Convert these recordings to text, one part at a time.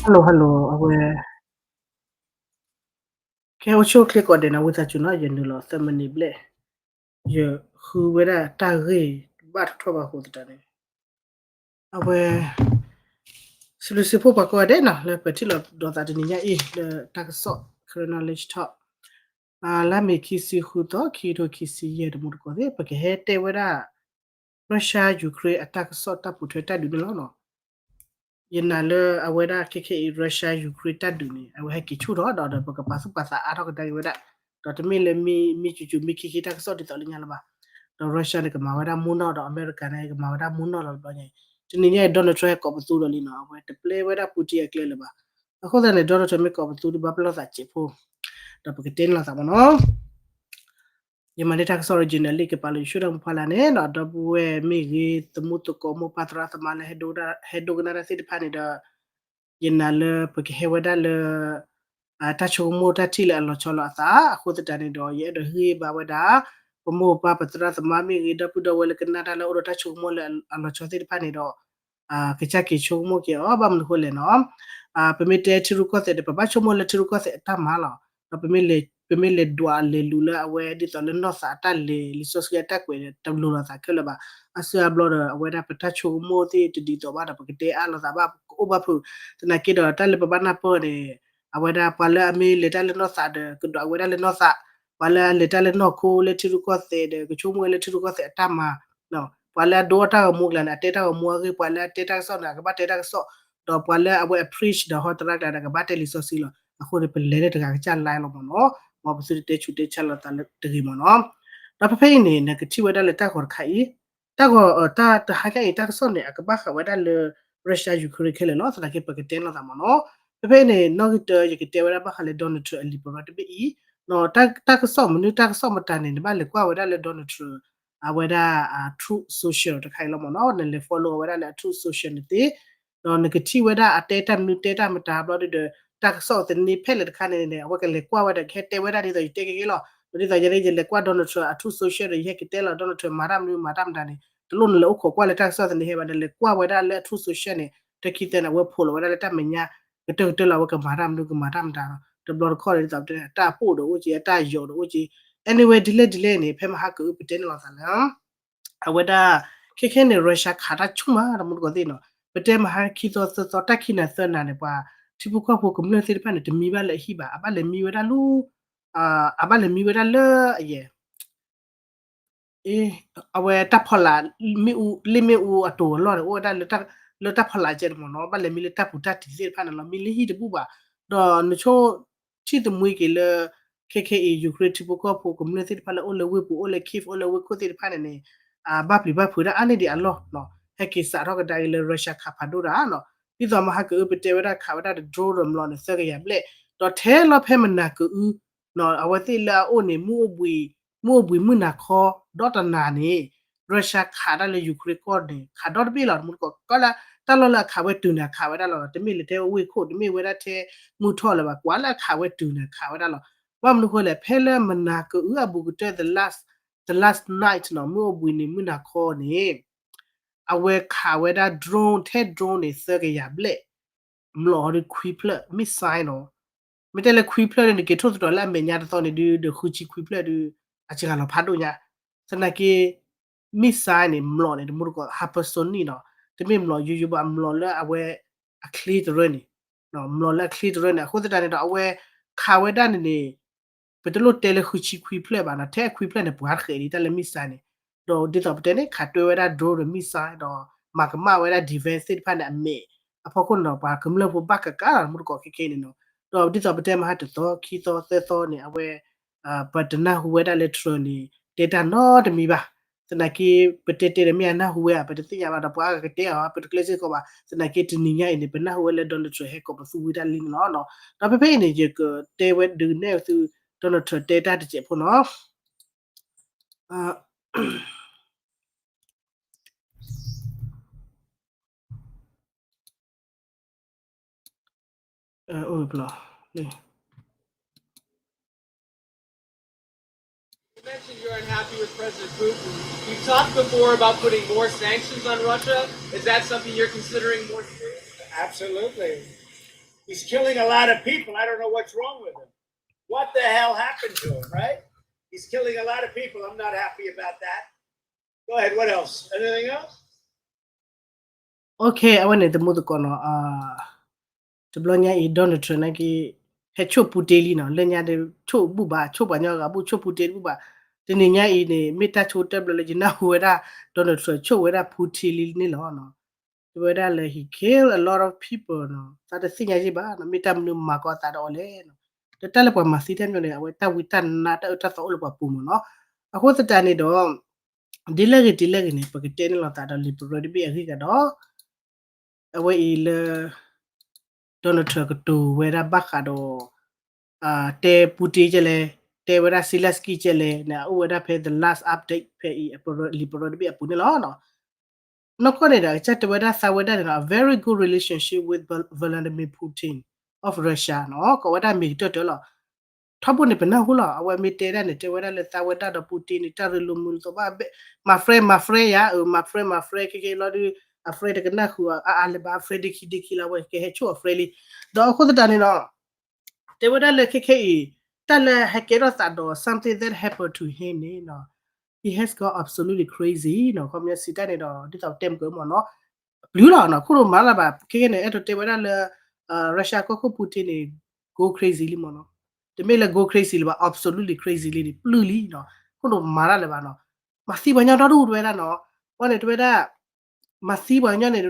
hello hello အဝဲ ကဲအိၣ်ဆူၣ်အိၣ်ချ့ကိးဂၤဒဲးနီၤ ဝံသးစူၤနီၤ ယနုာ်လီၤသၢမံးနံးဘျဲၣ် ယဃုဝဲဒၣ်တၢ်ဂ့ၢ်ဘၣ်ထီၣ်ထီၣ်ဘၣ်အဃိသတးန့ၣ် အဝဲ စံးဘျုးစံးဖှိၣ်ပှၤကိးဂၤဒဲးနီၤ လၢပထံၣ်လိာ်ဒီးသးတနံၤညါအံၤ လၢတၢ်ကစီၣ် Karen Knowledge Talk လါမ့ၤခံဆံဃုသီ ခံကထိခံဆံယဲၢ် တမူတကိးသ့ၣ် ပကဟဲတဲဝဲဒၣ် Russia Ukraine အတၢ်ကစီၣ်တၢ်ပိာ်ထွဲတၢ်ဒုးန့ၣ်လီၤနီၤ. ယနာ်လၢအဝဲဒၣ်ခဲခဲအံၤ Russia Ukraine တၢ်ဒုးန့ၣ် အဝဲဟဲက့ၤဆူၣ်ထီၣ်ဒီး ဒီးပကပာ်သူၣ်ပာ်သးအါထီၣ်ကဒါက့ၤဝဲဒၣ် ဒီးတမ့ၢ်လၢမံမံကၠူကၠူမံခံခံတၢ်ကစီၣ်ဒ်သိးလၢညါလၢၤဘၣ်. ဒီး Russia န့ၣ် ကမၤဝဲဒၣ်မိၢ်နီၢ်ဒီး အမဲရကၤန့ၣ် ကမၤဝဲဒၣ်မိၢ်နီၢ်လီၤတဘျီညါအံၤ တနံၤညါအံၤ Donald Trump ဟဲကိးပသူဒီးလံနီၤ အဝဲတပျဲဝဲဒၣ် Putin အကျဲလၢၤဘၣ်. အဃိသတးန့ၣ် Donald Trump မ့ၢ်ကိးပသူဒုးဘၣ်ပလီၢ်သးစဲးဖိ ဒီးပကတဲန့ၣ်လီၤသးမ့ၢ်နီၤ ယမၤန့ၢ်တၢ်ကစီၣ် original လံ ကပာ်လီၤယဆိကမိၣ်တၢ်မူဖီလာ်န့ၣ်ဒီး ဒီပုၢ်ဝဲၢ်မ့ၢ်ဂ့ၤ သမူသကိးမိၢ်ပၢ်သရၣ်သမါလၢ ဟဲဒိကနၣ်တၢ်သ့ၣ်တဖၣ်န့ၣ်ဒီး ယနာ်လၢပကဟဲဝဲဒၣ်လၢ တၢ်ဆိကမိၣ်တၢ်ထံၣ်လၢအလီၤဆီလီၤအသး အဃိသတးန့ၣ်ဒီး ယအဲၣ်ဒိးဟ့ၣ်ဂံၢ်ဘါဝဲဒၣ် ပမိၢ်ပၢ်ပသရၣ်သမါမ့ၢ်ဂ့ၤ ဒီပုၢ်ဒီဝဲၢ်လၢကနၣ်တၢ်လၢအိၣ်ဒီးတၢ်ဆိကမိၣ်လၢအလီၤဆီသ့ၣ်တဖၣ်န့ၣ်ဒီး ကစၢ်က့ၤဆိကမိၣ်က့ၤအီၤ ဘၣ်မနုၤဃိလဲၣ်နီၤ ပမ့ၢ်တဲထံရူၢ်ကီၢ်သဲးဒီး ပဘၣ်ဆိကမိၣ်လၢထံရူၢ်ကီၢ်သဲးအတၢ်မၤလီၤ. ဒီး ပမ့ၢ်လဲၤဒွးလဲၤလူၤလၢအဝဲဒ်သိးလၢနီၢ်သးအတၢ်လဲၤ လံာ်စီဆှံအတၢ်ကွဲးဒီး တလိၤလိာ်သးခဲလၢာ်ဘၣ်. အါစုအါဘျီဒီး အဝဲဒၣ်ပတၢ်ဆိကမိၣ်သ့ၣ်တဒ်သိးဘၣ်ဒီး ပကတဲအါလိာ်သးဘၣ် ပကအိၣ်ဘၣ်ဖုး သနာ်က့ဒီး တၢ်လၢပဘၣ်နၢ်ပၢၢ်န့ၣ် အဝဲဒၣ်ပှၤလၢအမ့ၢ်လဲၤတၢ်လၢနီၢ်သးဒီး ကဒွးဝဲဒၣ်လၢနီၢ်သး, ပှၤလၢအလဲၤတၢ်လၢနီၢ်ခိလၢထံရူၢ်ကီၢ်သဲးဒီး ကဆိကမိၣ်ဝဲလၢထံရူၢ်ကီၢ်သဲးအတၢ်မၤ ပှၤလၢအဒိတၢ်ဂီၤမူအကျါန့ၣ် အတဲတၢ်ဂီၤမူအဂ့ၢ်, ပှၤလၢအတဲတၢ်ကစီၣ်န့ၣ် အကဘၣ်တဲတၢ်ကစီၣ်, ဒီးပှၤလၢအဝဲအ preach ဒီးဟီတရၣ်ကျါဒီး အကဘၣ်တဲလံာ်စီဆှံလီၤ. အဃိန့ၣ် ပလဲၤလၢတဂၤကစၢ် line လီၤမ့ၢ်နီၤ, မ်ပသုတတဲဆူးတဲဆါလိာ်သးတဂ့ၤမ့ၢ်နီၤ. ဒီးဖဲဖဲအံၤန့ၣ် နကထံၣ်ဝဲဒၣ်လၢတၢ်ဂီၤတခါအံၤ, တၢ်ဂီၤ တၢ်တဟါညါအံၤ တၢ်ကစီၣ်န့ၣ် အကဘၣ်ဃးဝဲဒၣ်လၢ Russia Ukraine ခဲလၢာ်လီၤ. သနာ်က့ ပကတဲလိာ်သးမ့ၢ်နီၤ. ဖဲဖဲအံၤန့ၣ် နီၣ်ဂံၢ်တၢ ယကတဲဝဲဒၣ်ဘၣ်ဃးလၢ Donald Trump အလံာ်ပရၢတဘ့ၣ်အံၤ, တၢ်ကစီၣ်မနုၤ တၢ်ကစီၣ်မတၤန့ၣ် နဘၣ်လဲၤကွၢ်ဝဲဒၣ်လၢ Donald Trump အဝဲဒၣ် Truth Social တခါအံၤလီၤမ့ၢ်နီၤ, နလဲၤ follow အဝဲဒၣ်လၢအ Truth Social န့ၣ်သ့, ဒီးနကထံၣ်ဝဲဒၣ်အတဲတၢ်မနုၤတဲတၢ်မတၤဘျီဒီး တၢ်ကစီၣ်သန့ဖဲလဲၣ်တခါန့ၣ်န့ၣ် အဝဲကလဲၤကွၢ်ဝဲဒီး ကဟဲတဲဝဲဒၣ်ဒ်သိးယတဲက့ၤက့ၤလီၤ. ဒီးဒ်သိးယဲဒၣ် ယလဲၤကွၢ် Donald Trump အ Truth Social ဒီး ယဟဲက့ၤတဲလီၤ Donald Trump မၤတၢ်မနုၤမၤတၢ်မတၤန့ၣ် တလိၣ်နလဲၤအိၣ်ခိးကွၢ်လၢတၢ်ကစီၣ်သန့ဟဲဘၣ်, နလဲၤကွၢ်ဝဲဒၣ်လၢအ Truth Social န့ၣ် တခံသၢန့ၣ် အဝဲဖိးလီၤဝဲဒၣ်လၢတၢ်မဲာ်ညါ ကတၢၢ်ကတၢၢ်လီၤ, အဝဲကမၤတၢ်မနုၤကမၤတၢ်မတၤလီၤ. တဘျီတခီၣ်န့ၣ် ဒ်သိးပတဲန့ၣ် အတၢ်အပိၣ်ဒီးအိၣ်က့ၤ အတၢ်ယီၤဒီးအိၣ်က့ၤ, anyway ဒ်လဲၣ်ဒ်လဲၣ်န့ၣ် ဖဲမဟါကအုပတဲန့ၣ်လိာ်သးလၢ အဝဲဒၣ် ခဲခဲန့ၣ် Russia ခးတၢ်ဆူၣ်မး တမူတကိးသ့ၣ်နီၤ, ပတဲမဟါခံသီသၢသီ တၢ်ခံနၤသၢနၤန့ၣ် ပှၤထံဖိကီၢ်ဖိကမျၢၢ်သ့ၣ်တဖၣ်န့ၣ် တမံဘၣ်လၢအဟံၣ်ဘၣ်, အဘၣ်လဲၤမံဝဲဒၣ်လၢ အဘၣ်လဲၤမံဝဲဒၣ်လၢအယဲၢ် အဝဲတၢ်ဖီလာ် မ့ၣ်အူ လ့ၣ်မ့ၣ်အူအတိၤအလီၢ်န့ၣ် အိၣ်ဝဲဒၣ်လၢတၢ်ဖီလာ်ကဲန့ၣ်မ့ၢ်နီၤ, ဘၣ်လဲၤမံလၢတၢ်ပူၤတၢ်တံၤသ့ၣ်တဖၣ်န့ၣ်လီၤ, မံလၢဟံၣ်တဘူၣ်ဘၣ်. ဒီးနဆိ ထံၣ်သမှံက့ၤလၢ ခဲခဲအံၤ Ukraine ထံဖိကီၢ်ဖိကမျၢၢ်သ့ၣ်တဖၣ်လၢအိၣ်လၢဝ့ၢ်ပူၤ အိၣ်လၢ Kyiv အိၣ်လၢဝ့ၢ်ခိၣ်သ့ၣ်တဖၣ်န့ၣ်န့ၣ် ဘၣ်ပျံၤဘၣ်ဖုးဒၣ်အါန့ၢ်ဒံးအလီၢ်, ဟဲက့ၤစးထီၣ်ကဒါက့ၤလၢ Russia ခးဖးဒိၣ်တၢ်နီၤ, ဒ်သိးမဟါကအုပတဲဝဲဒၣ်ခးဝဲဒၣ်ဒီး drone ဒီးမျိာ်န့ၣ် သၢကယၤဘျဲၣ်, ဒီးထဲလီၤဖဲမနၤကအု အဝဲသ့ၣ်လၢအအိၣ်န့ၣ် မုၢ်အိၣ်ဘှံး မုၢ်အိၣ်ဘှံးမုၢ်နၤခီ ဒီတနၤန့ၣ် Russia ခးတၢ်လၢ Ukraine ကီၢ်န့ၣ် ခးဒီတဘ့ၣ်လီၤ, တမူတကိး ကီၢ်လၢ တၢ်လီၢ်လၢအခးဝဲတုၤန့ၣ် အခးဝဲဒၣ်လီၤ, တမ့ၢ်လၢထဲဝ့ၢ်ခိၣ် တမ့ၢ်ဝဲဒၣ်ထဲမုၢ်ထီၣ်လၢၤဘၣ်, ကွၢ်လၢအခးဝဲတုၤန့ၣ် အခးဝဲဒၣ်လီၤ. ဘၣ်မနုၤဃိလဲၣ် ဖဲလၢမနၤကအုအဘူးကတၢၢ် the last, the last night နီၤ, မုၢ်အိၣ်ဘှံးန့ၣ်မုၢ်နၤခီန့ၣ် အဝဲခးဝဲဒၣ် drone ထဲ drone န့ၣ် သၢကယၤဘျဲၣ်, မျိာ်အီၤဒီးခွံဖျၢၣ် missile နီၤ, မ့ၢ်တဲလၢခွံဖျၢၣ်န့ၣ် နက့ၤထိၣ်သတြီၤလၢအမဲာ်ညါတသီန့ၣ်ဒုး ဒီးဃုဆံခွံဖျၢၣ်ဒုး အစှၤလီၤဖးဒိၣ်ညါ, သနာ်က့ missile န့ၣ် မျိာ်န့ၣ် တမူတကိး hypersonic နီၤ, တမ့ၢ်မျိာ်ယိယိဘၣ်, မျိာ်လၢအဝဲ အချ့တရၢန့ၣ်, မျိာ်လၢအချ့တရၢန့ၣ်, အဃိသတးန့ၣ်ဒီး အဝဲခးဝဲဒၣ်န့ၣ်န့ၣ် ပတလိၣ်တဲလၢဃုဆံခွံဖျၢၣ်ဘၣ်နီၤ, ထဲအခွံဖျၢၣ်န့ၣ် ပှၤတဃဲးဒံးတၢ်လၢ missile န့ၣ်, ဒီးဒ်သိးပတဲန့ၣ် ခးတွဲဝဲဒၣ် drone ဒီး missile ဒီး မၤကမၣ်ဝဲဒၣ် defense သ့ၣ်တဖၣ်န့ၣ် အမဲာ်အဖီခိၣ်န့ၣ်ဒီး ပှၤကမျၢၢ်ဖိဘၣ်ကကးလီၤ တမူတကိးခဲခဲအံၤန့ၣ်နီၤ, ဒီးဒ်သိးပတဲမဟါတသီ ခံသီ သၢသီန့ၣ် အဝဲ ပတနၢ်ဟူဝဲဒၣ်လၢ Trump န့ၣ် တဲတၢ်နီတမံၤဘၣ်, သနာ်က့ ပတဲတဲဒီးမ့ၢ်အနၢ်ဟူဝဲဧါ ပတသ့ၣ်ညါဘၣ်ဒီး ပှၤအါဂၤကတဲအီၤ ပတကျဲစ့ၢ်ကီးဘၣ်, သနာ်က့တနံၤညါအံၤန့ၣ် ပနၢ်ဟူဝဲလၢ Donald Trump ဟဲကိးပသူဝံၤတၢ်လံန့ၣ်လီၤ. ဒီးဖဲဖဲအံၤန့ၣ် ယကတဲဝဲဒုးနဲၣ်သု Donald Trump တဲတၢ်တစဲးဖိနီၤ. You mentioned you're unhappy with President Putin. You've talked before about putting more sanctions on Russia. Is that something you're considering more seriously? Absolutely. He's killing a lot of people. I don't know what's wrong with him. What the hell happened to him, right? He's killing a lot of people. I'm not happy about that. Go ahead. What else? Anything else? Okay, အဝဲန့ၣ်တမူသကိးနီၤ, တဘျီညါအံၤ Donald Trump နာ်က့ ဟဲဆိၣ် Putin လံနီၤ, လၢညါဒီးဆိၣ်ဘူၣ်ဘၣ်, ဆိၣ်ပှၤကညီဂၤဘူၣ်, ဆိၣ် Putin ဘူၣ်ဘၣ်. တနံၤညါအံၤန့ၣ် မ့ၢ်တၢ်ဆိကတၢၢ်တဘျီလၢယနၢ်ဟူဝဲဒၣ် Donald Trump ဆိၣ်ဝဲဒၣ် Putin လံန့ၣ်လီၤ. တဲဝဲဒၣ်လၢ he kill a lot of people နီၤ, သးတသ့ၣ်ညါယံၣ်ဘၣ်နီၤ, မ့ၢ်တၢ်မနုၤမၤကီးအသးဒီးအီၤလဲၣ်နီၤ. ဒီးတၢ်လၢပှၤမၤသံတၢ်မနုၤန့ၣ် အဝဲတၢ်ဝံတၢ်နါတၢ်အၢတၢ်သီအိၣ်လၢပှၤပူၤမ့ၢ်နီၤ. အဃိသတးန့ၣ်ဒီး ဒ်လဲၣ်ဂ့ၤဒ်လဲၣ်ဂ့ၤန့ၣ် ပကတဲန့ၢ်လိာ်သးဒီး လံာ်ပရၢတဘ့ၣ်အဂ့ၢ်ကဒီး အဝဲအံၤလၢ Donald Trump ကတိၤဝဲဒၣ်ဘၣ်ဃးဒီး တဲ Putin ကဲလဲၣ်, တဲဝဲဒၣ် Zelensky ကဲလဲၣ်န့ၣ် အအိၣ်ဝဲဒၣ်ဖဲ the last update ဖဲအံၤ လံာ်ပရၢတဘ့ၣ်အပူၤန့ၣ်လီၤ. နီၢ်ကီၢ်န့ၣ်ဒီး ကစၢ်တဲဝဲဒၣ်သးဝဲဒၣ်န့ၣ်နီၤ a very good relationship with Vladimir Putin of Russia နီၤ, ကိးဝဲဒၣ်မ့ၢ်ကတၢၢ်တၢၢ်လီၤ. ထီဘိန့ၣ် ပနၢ်ဟူလီၤ, အဝဲမ့ၢ်တဲဒၣ်န့ၣ် တဲဝဲဒၣ်လၢသးဝဲဒၣ်ဒီး Putin န့ၣ် တၢ်ရ့လိာ်မုာ်လိာ်သီဘၣ်, မၤ friend မၤ friend ယၤ, မၤ friend မၤ friend ခဲခဲလီၤဒီး အ friend တကနၣ်ဃုာ်အါအါလၢၤဘၣ်, friend ဒ့ခံဒ့ခံလီၤ, အဝဲကဟဲဆိၣ်အ friend လံ. ဒီးအဃိသတးန့ၣ်နီၤ တဲဝဲဒၣ်လၢခဲခဲအံၤ တၢ်လၢဟဲကဲထီၣ်သးဒီး something that happened to him န့ၣ်နီၤ he has gone absolutely crazy နီၤ, ခီပညီစံးတၢ်န့ၣ်ဒီး ဒ်သိးပတဲမုၢ်ကမီၤနီၤ ပျုၤလီၤနီၤ, ခိၣ်နူာ်မၤလၢၤဘၣ်, ခဲခဲန့ၣ် အဲၣ်ဒိးတဲဝဲဒၣ်လၢ Russia ကီၢ်ခိၣ် Putin န့ၣ် go crazy လံမ့ၢ်နီၤ, တမ့ၢ်လၢ go crazy လၢၤဘၣ်, absolutely crazy လံန့ၣ် ပျုၤလံနီၤ, ခိၣ်နူာ်မၤတၢ်လၢၤဘၣ်နီၤ, မၤသံပှၤညီဒီဒူၣ်တဲဝဲဒၣ်နီၤ, အဝဲန့ၣ်တဲဝဲဒၣ် မၤသံပှၤကညီန့ၣ်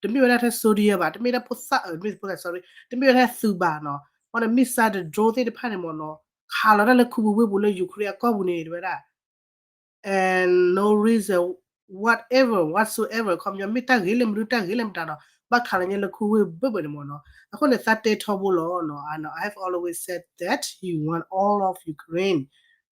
တမ့ၢ်ဝဲဒၣ်ထဲ soldier ဘၣ်, တမ့ၢ်ထဲဖိသၣ်, မ့ၢ်ဖိသၣ် sorry, တမ့ၢ်ဝဲထဲသုးဘၣ်နီၤ, အဝဲန့ၣ် missile ဒီး drone သ့ၣ်တဖၣ်န့ၣ်မ့ၢ်နီၤ, ခးလီၤတၢ်လၢခူပူၤဝ့ၢ်ပူၤလၢ Ukraine အကီၢ်ပူၤန့ၣ် တဲဝဲဒၣ် and no reason whatever whatsoever ခီပညီ မ့ၢ်တၢ်ဂ့ၤလၢမနုၤတၢ်ဂ့ၤလၢမတၤဒီး ဘၣ်ခးလီၤညါလၢခူဝ့ၢ်ဘၢၣ်ဘၢၣ်န့ၣ်မ့ၢ်နီၤ, အဃိန့ၣ် သးတဲထီဘိလီၤနီၤ, I have always said that he want all of Ukraine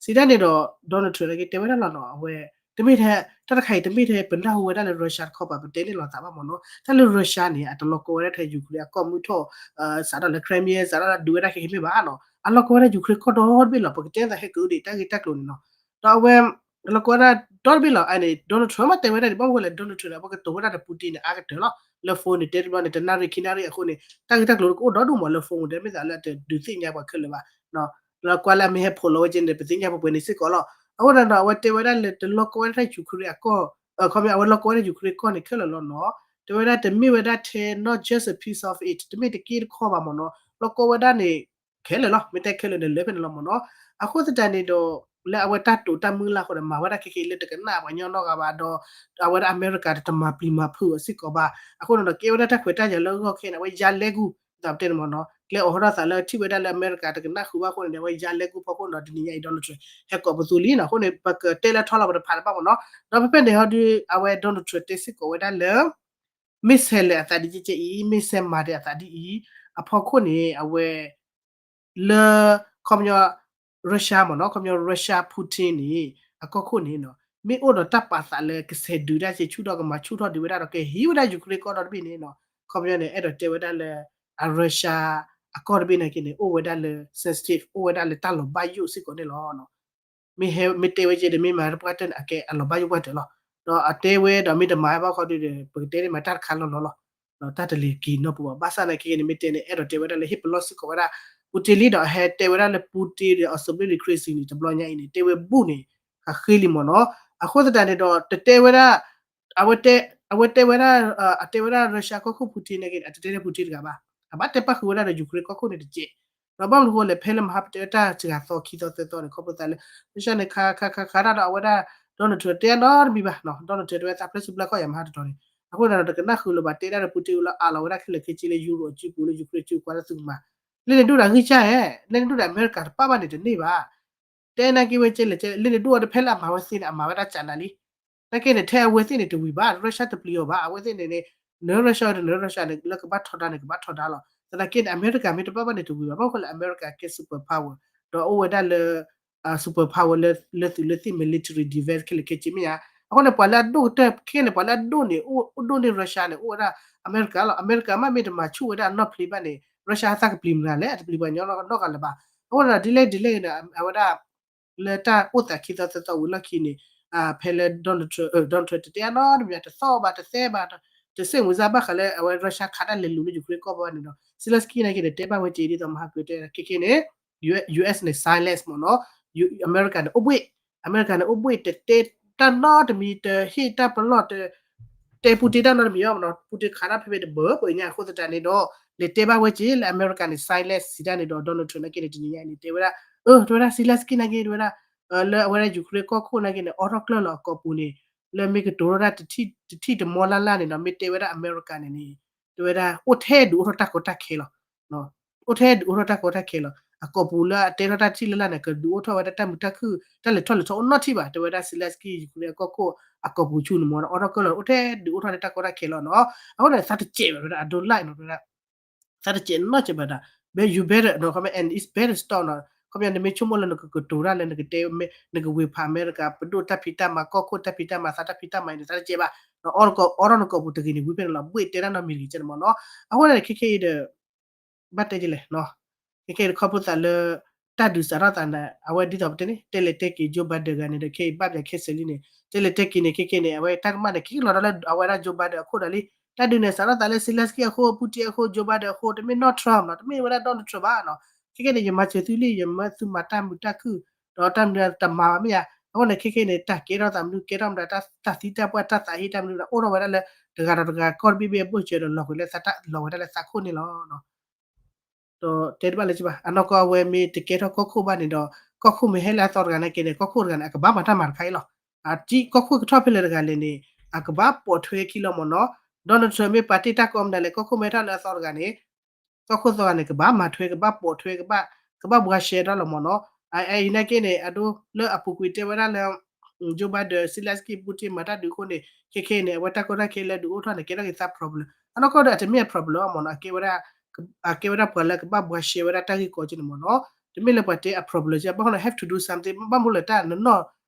စံးတၢ်န့ၣ်ဒီး Donald Trump န့ၣ်က့ၤတဲဝဲဒၣ်လီၤနီၤ, အဝဲ တမ့ၢ်ထဲ တၢ်တခါအံၤ တမ့ၢ်ထဲပနၢ်ဟူဝဲဒၣ်လၢ Russia တခီပၤ ပတဲန့ၢ်လိာ်သးဘၣ်မ့ၢ်နီၤ, တၢ်လၢ Russia န့ၣ် အတလီၤကီဝဲဒၣ်ထဲ Ukraine အကီၢ်မုၢ်ထီၣ် စးထီၣ်လၢ Crimea စးထီၣ်လၢဒုးဝဲဒၣ်ခဲခဲမ့ၢ်ဘၣ်နီၤ, အလီၤကီဝဲဒၣ် Ukraine ကီၢ်ဒီတဘ့ၣ်လီၤ, ပကတဲသးဟဲက့ၤအိၣ်ဒံးတၢ်ဂ့ၢ်တၢ်ကျိၤန့ၣ်နီၤ, ဒီးအဝဲ အလီၤကီဝဲဒၣ်ဒီတဘ့ၣ်လီၤ, အန့ၣ် Donald Trump မ့ၢ်တဲဝဲဒၣ်န့ၣ် ဘၣ်မနုၤဃိလဲၣ် Donald Trump န့ၣ် အဝဲကတိၤဝဲဒၣ်ဒီး Putin န့ၣ် အါကတၢၢ်လီၤ, လၢ phone န့ၣ် တဲတဘျီန့ၣ် တနၣ်ရံၣ်ခံနၣ်ရံၣ်အဃိန့ၣ် တၢ်ဂ့ၢ်တၢ်ကျိၤကအိၣ်ဒီဒူၣ်မးလၢ phone ဒီး မ့ၢ်သးလၢအတဒုးသ့ၣ်ညါပှၤခဲလၢာ်ဘၣ် လီၤကွၢ်လၢအမ့ၢ်ဟဲဖိးလီၤဝဲကဲန့ၣ် ပသ့ၣ်ညါပှဲၤပှဲၤန့ၣ်စ့ၢ်ကီးလီၤ. အဃိန့ၣ်ဒီး အဝဲတဲဝဲဒၣ်လၢတလီၤကီဝဲဒၣ် Ukraine အကီၢ်, ခီပညီ အဝဲလီၤကီဝဲဒၣ် Ukraine ကီၢ်န့ၣ်ခဲလၢာ်လီၤနီၤ, တဲဝဲဒၣ်တမ့ၢ်ဝဲဒၣ်ထဲ not just a piece of it တမ့ၢ်တက့တခီဘၣ်မ့ၢ်နီၤ, လီၤကီဝဲဒၣ်န့ၣ် ခဲလၢာ်လီၤ, မ့ၢ်တဲခဲလၢာ်န့ၣ် လၢဖဲန့ၣ်လီၤမ့ၢ်နီၤ. အဃိသတးန့ၣ်ဒီး လၢအဝဲတၢ်တိာ်တၢ်မုၢ်လၢ်အဃိန့ၣ် မၤဝဲဒၣ်ခဲခဲအံၤလၢတကနၣ်ပှၤညီနီတဂၤဘၣ်ဒီး အဝဲဒၣ်အမဲရကၤတမၤပျံၤမၤဖုးအီၤစ့ၢ်ကီးဘၣ်. အဃိန့ၣ်ဒီး ကဲဝဲဒၣ်တၢ်ခွဲးတၢ်ယာ်လၢအဂီၢ်ခဲအံၤန့ၣ် အဝဲယါလဲကူၣ် သးပတဲန့ၣ်မ့ၢ်နီၤ, ကျဲအိးထီၣ်သးလၢထံၣ်ဝဲဒၣ်လၢအမဲရကၤတကနၣ်ဃုာ်ဘၣ်အဃိန့ၣ်ဒီး အဝဲယါလဲကူၣ်ဖီခိၣ်ဒီး တနံၤညါအံၤ Donald Trump ဟဲကိးပသူလံနီၤ. အဃိန့ၣ် ပကတဲလၢထီလီၤပတဖးတဘၣ်မ့ၢ်နီၤ. ဒီးဖဲဖဲန့ၣ်ဟီဒီး အဝဲ Donald Trump တဲစ့ၢ်ကီးဝဲဒၣ်လၢ မ့ၢ်ဆဲးလဲၤအသးဒ်ကဲကဲအံၤ, မ့ၢ်ဆဲးမၤဒဲးအသးဒ်အံၤ, အဖီခိၣ်န့ၣ် အဝဲ လၢ ခီပညီ Russia မ့ၢ်နီၤ, ခီပညီ Russia Putin န့ၣ် အကီၢ်ခိၣ်န့ၣ်နီၤ, မ့ၢ်အိၣ်ဒီးတၢ်ပာ်သးလၢကဆဲးဒုးတၢ်ဆူၣ်ထီၣ် ကမၤဆူၣ်ထီၣ်ဒံးဝဲဒၣ်ဒီး ကဟံးဝဲဒၣ် Ukraine ကီၢ်ဒီတဘ့ၣ်န့ၣ်နီၤ, ခီပညီန့ၣ် အဲၣ်ဒိးတဲဝဲဒၣ်လၢ အ Russia အကီၢ်တဘ့ၣ်နာ်က့န့ၣ် အိၣ်ဝဲဒၣ်လၢ sensitive အိၣ်ဝဲဒၣ်လၢတၢ်လီၤဘၣ်ယိၣ်စ့ၢ်ကီးန့ၣ်လီၤ. မ့ၢ်ဟဲ မ့ၢ်တဲဝဲကဲဒီး မ့ၢ်မၤတပှၢ်တၢၢ်န့ၣ် အကဲအလီၤဘၣ်ယိၣ်ပှၢ်တၢၢ်လီၤ. ဒီးအတဲဝဲဒီးမ့ၢ်တမၤဘၣ်ခီဒီး ပကတဲန့ၣ်မ့ၢ်တၢ်တခါလီၤလီၤလီၤ. တၢ်တလ့ၤက့ၤနီတပူၤဘၣ်. ဘၣ်ဆၣ်နာ်က့န့ၣ် မ့ၢ်တဲန့ၣ် အဲၣ်ဒိးတဲဝဲဒၣ်လၢဟ့ၣ်ပလီၢ်စ့ၢ်ကီးဝဲဒၣ် Putin လံဒီး အဟဲတဲဝဲဒၣ်လၢ Putin ဒီး အ subliminal crazy န့ၣ် တဘျီညါအံၤန့ၣ် တဲဝဲဘူၣ်န့ၣ် ဟးဃ့လံမ့ၢ်နီၤ. အဃိသတးန့ၣ်ဒီး တတဲဝဲဒၣ် အဝဲတဲ အဝဲတဲဝဲဒၣ် အတဲဝဲဒၣ် Russia ကီၢ်ခိၣ် Putin နာ်က့ အတတဲလၢ Putin တဂၤဘၣ်. အဘၣ်တဲပၣ်ဃုာ်ဝဲဒၣ်ဒီး Ukraine ကီၢ်ခိၣ်န့ၣ်တကဲး. ဒီးဘၣ်မနုၤအဃိလဲၣ် ဖဲလၢမဟါပတဲတၢ်စှၤသီခံသီသၢသီန့ၣ် ခီဖျိသးလၢ Russia န့ၣ် ခးခးခးခးတၢ်ဒီးအဝဲဒၣ် Donald Trump တဲအနီတမံၤဘၣ်နီၤ. Donald Trump တဲဝဲသးဖျၢၣ်စုဖျၢၣ်ခီၣ်ယၤမဟါတတီၤန့ၣ်. အဃိန့ၣ်ဒီးတကနၣ်ဃုာ်လၢၤဘၣ် တဲဒၣ်ဒီး Putin လၢအးလီၤဝဲဒၣ်ခဲလၢာ်ခဲဆ့လၢ Europe အစုပူၤလၢ Ukraine စုကွၢ်လၢသုကမၤ လဲန့ၣ်ဒိၣ်ဒီးဂံၢ်စၢ်ဧဲ, လဲန့ၣ်ဒိၣ်ဒီးအမဲရကၤတပၣ်ဘၣ်န့ၣ်တန့ၢ်ဘၣ်. တဲနာ်က့ဝဲကဲလဲၣ်ကဲလဲၣ် လဲန့ၣ်ဒိၣ်အီၤတဖဲလၢအမၤဝဲသ့န့ၣ် အမၤဝဲဒၣ်ကနၤလံ. နာ်က့န့ၣ် ထဲအဝဲသ့ၣ်န့ၣ်တဝံၤဘၣ် Russia တပျံၤအီၤဘၣ်. အဝဲသ့ၣ်န့ၣ်န့ၣ် နၢ Russia ဒီးနၢ Russia န့ၣ် လၢကဘၣ်ထီဒါန့ၣ် ကဘၣ်ထီဒါလီၤ. သနာ်က့န့ၣ် အမဲရကၤမ့ၢ်တပၣ်ဘၣ်န့ၣ်တဝံၤဘၣ်. ဘၣ်ဃိလၢအမဲရကၤကဲ super power ဒီးအိၣ်ဝဲဒၣ်လၢ super power လၢသုးလၢသ့ၣ် military defense ခဲလၢာ်ခဲဆ့မ့ၢ်ဧါ. အဃိန့ၣ် ပှၤလၢအဒိၣ်ကတၢၢ်ခဲန့ၣ် ပှၤလၢအဒိၣ်န့ၣ် အိၣ်ဒိၣ်န့ၢ် Russia န့ၣ် အိၣ်ဝဲဒၣ်အမဲရကၤလီၤ. အမဲရကၤမ့ၢ်တမၤဆူၣ်ဝဲဒၣ်အနီၢ်ဖျ့ဘၣ်န့ၣ် Russia အသးကပျံၤမနုၤလဲၣ်, အတပျံၤပှၤညီနီတဂၤလၢၤဘၣ်. အဃိန့ၣ်ဒီး ဒ်လဲၣ်ဒ်လဲၣ်န့ၣ် အဝဲဒၣ် လၢတၢ်အိၣ်သးခံသီသၢသီဝံၤလီၢ်ခံန့ၣ် ဖဲလၢ Donald Trump, Donald Trump တတဲအနီတမံၤ တသီၣ်ဘၣ်တသဲဘၣ် တစ့ၣ်မုၢ်စၢ်ဘၣ်ဃးလၢအဝဲ Russia ခးတၢ်လဲၤလူၤလၢ Ukraine ကီၢ်ဘၣ်န့ၣ်ဒီး Zelensky နာ်က့န့ၣ် တဲဘၣ်ဝဲက့ၤဒ်သိးမဟါကွံာ်တဲခဲခဲန့ၣ် US န့ၣ် silence မ့ၢ်နီၤ, အမဲရကၤန့ၣ် အိၣ်ဘှ့ၣ်, အမဲရကၤန့ၣ် အိၣ်ဘှ့ၣ် တတဲတၢ်နီတမံၤ တဟ့ၣ်တၢ်ပလီၢ် တတဲ Putin တၢ်နီတမံၤအီၤမ့ၢ်နီၤ, Putin ခးတၢ်ဖဲဖဲတဘၢပှဲၤညါအဃိသတးန့ၣ်ဒီး လဲၤတဲဘၣ်ဝဲက့ၤလၢအမဲရကၤန့ၣ် silence စံးတၢ်န့ၣ်ဒီး Donald Trump နာ်က့န့ၣ် တနံၤညါအံၤန့ၣ် တဲဝဲဒၣ် အၢ တဲဝဲဒၣ် Zelensky နာ်က့ တဲဝဲဒၣ် လၢအဝဲဒၣ် Ukraine ကီၢ်ခိၣ်နာ်က့န့ၣ် အိးထီၣ်ကျၢၢ်လီၤအကိာ်ပူၤန့ၣ် လၢမ့ၢ်ကတိၤထီၣ်တၢ်တထံၣ်တထံၣ်တမီလၢ်လၢ်န့ၣ် ဒီးမ့ၢ်တဲဝဲဒၣ်အမဲရကၤန့ၣ်န့ၣ် တဲဝဲဒၣ် အိၣ်ထဲဒုးအိၣ်ထီၣ်တၢ်ကီတၢ်ခဲလီၤ. အိၣ်ထဲဒုးအိၣ်ထီၣ်တၢ်ကီတၢ်ခဲလီၤ. အကိာ်ပူၤလၢအတဲထီၣ်တၢ်တထံၣ်လၢ်လၢ်န့ၣ် ကဒုးအိၣ်ထီၣ်ဝဲဒၣ်တၢ်မုာ်တၢ်ခုၣ် တၢ်လဲၤထီၣ်လဲၤထီအိၣ်နီတထံၣ်ဘၣ် တဲဝဲဒၣ် Zelensky Ukraine အကီၢ်ခိၣ် အကိာ်ပူၤဆူန့ၣ်မ့ၢ်နီၤ အိးထီၣ်ကျၢၢ်လီၤ အိၣ်ထဲဒုးအိၣ်ထီၣ်လၢတၢ်ကီတၢ်ခဲလီၤနီၤ. အဃိန့ၣ် သးတစဲးဘၣ် တဲဝဲဒၣ် I don't like နီၤ တဲဝဲဒၣ် သးတစဲးနီတစဲးဘၣ်ဒၣ် but you better နီၤ ခီပညီ and it's better stop နီၤ ခီပညီ နမ့ၢ်ဆိကမိၣ်လၢနကကတိၤတၢ်လၢနကတဲ နကဝ့ၤဖးအမဲရကၤ ပဒိၣ်တၢ်ဖံးတၢ်မၤ ကီၢ်ခိၣ်တၢ်ဖံးတၢ်မၤ သးတၢ်ဖံးတၢ်မၤအံၤန့ၣ် သးတစဲးဘၣ် အိးထီၣ်နကိာ်ပူၤတဂ့ၤန့ၣ် ဝံၤဖဲန့ၣ်လီၤ ဘှ့ၣ်တဲတၢ်နီတမံၤတဂ့ၤန့ၣ်မ့ၢ်နီၤ. အဃိန့ၣ် ခဲခဲအံၤဒီး ဘၣ်တဲဒ်လဲၣ် ခဲခဲအံၤခီဖျိသးလၢ တၢ်ဒုးစးထီၣ်သးန့ၣ် အဝဲဒ်သိးပတဲန့ၣ် တဲလဲၤတဲက့ၤ Joe Biden တဂၤန့ၣ်ဒီး ခဲအံၤဘၣ်ပၠးခဲစဲးလံန့ၣ် တဲလဲၤတဲက့ၤန့ၣ် ခဲခဲန့ၣ် အဝဲတၢ်ကမၣ်န့ၣ် က့ၤလီၤဒီးလၢအဝဲဒၣ် Joe Biden အခိၣ်ဒီးလံ တၢ်ဒုးန့ၣ် စးထီၣ်သးလၢ Zelensky အဃိ Putin အဃိ Joe Biden အဃိ တမ့ၢ်နီၢ် Trump နီၤ တမ့ၢ်ဝဲဒၣ် Donald Trump ဘၣ်နီၤ. ခဲခဲန့ၣ် ယမၤစၢၤသုလံ ယမၢသုမၤတၢ်မုာ်တၢ်ခုၣ် ဒီးတၢ်မနုၤတမၤဘၣ်မ့ၢ်ဧါ. အဃိန့ၣ် ခဲခဲန့ၣ် တၢ်ကဲထီၣ်သးမနုၤ ကဲထီၣ်မတၤ တၢ်သံတၢ်ပှၢ် တၢ်သးဟ့တၢ်မနုၤ အိၣ်ထီၣ်ဝဲဒၣ်လၢ တဂၤဒီးတဂၤ ကီၢ်တဘ့ၣ်ဘ့ၣ်အဘၢၣ်စၢၤဒီး လီၤဝဲလၢသးခိၣ်န့ၣ်လီၤ. ဒီးတဲတဘၣ်လၢၤဘၣ် အနီၢ်ကီၢ်အဝဲမ့ၢ်တကဲထီၣ်ကီၢ်ခိၣ်ဘၣ်န့ၣ်ဒီး ကီၢ်ခိၣ်မ့ၢ်ဟဲလၢအသီတဂၤနာ်က့န့ၣ် ကီၢ်ခိၣ်တဂၤန့ၣ် အကဘၣ်မၤတၢ်မၤတခါအံၤလီၤ. အကီၢ်ခိၣ်ကထီၣ်ဖဲလဲၣ်တဂၤလဲၣ်န့ၣ် အကဘၣ်ပိာ်ထွဲခံလီၤမ့ၢ်နီၤ. Donald Trump မ့ၢ်ပာ်တ့ၢ်တၢ်ကီမနုၤလဲၣ် ကီၢ်ခိၣ်မ့ၢ်ဟဲထီၣ်လၢအသီတဂၤန့ၣ် ကီၢ်ခိၣ်သီဂၤန့ၣ် ကဘၣ်မၤထွဲ ကဘၣ်ပိာ်ထွဲ ကဘၣ်ဘှါရှဲထီၣ်လီၤမ့ၢ်နီၤ. အအံၤနာ်က့န့ၣ် အဒိလၢအပူၤကွံာ်တဲဝဲဒၣ်လၢ Joe Biden Zelensky Putin မၤတၢ်ဒုးအဃိန့ၣ် ခဲခဲအံၤန့ၣ် အဝဲတၢ်ကီတၢ်ခဲလၢဒုးအိၣ်ထီၣ်န့ၣ် ကဲထီၣ်က့ၤသး problem အနီၢ်ကီၢ်ဒီး အတမ့ၢ်အ problem အမ့ၢ်နီၤ အကဲဝဲဒၣ် အကဲဝဲဒၣ်ပှၤလၢကဘၣ်ဘှါရှဲဝဲဒၣ်တၢ်ဂ့ၢ်ကီက့န့ၣ်မ့ၢ်နီၤ. တမ့ၢ်လၢပှၤတဲအ problem ကဘၣ်ဃိန့ၣ် have to do something ဘၣ်မနုၤလၢတၢ်နနီၢ်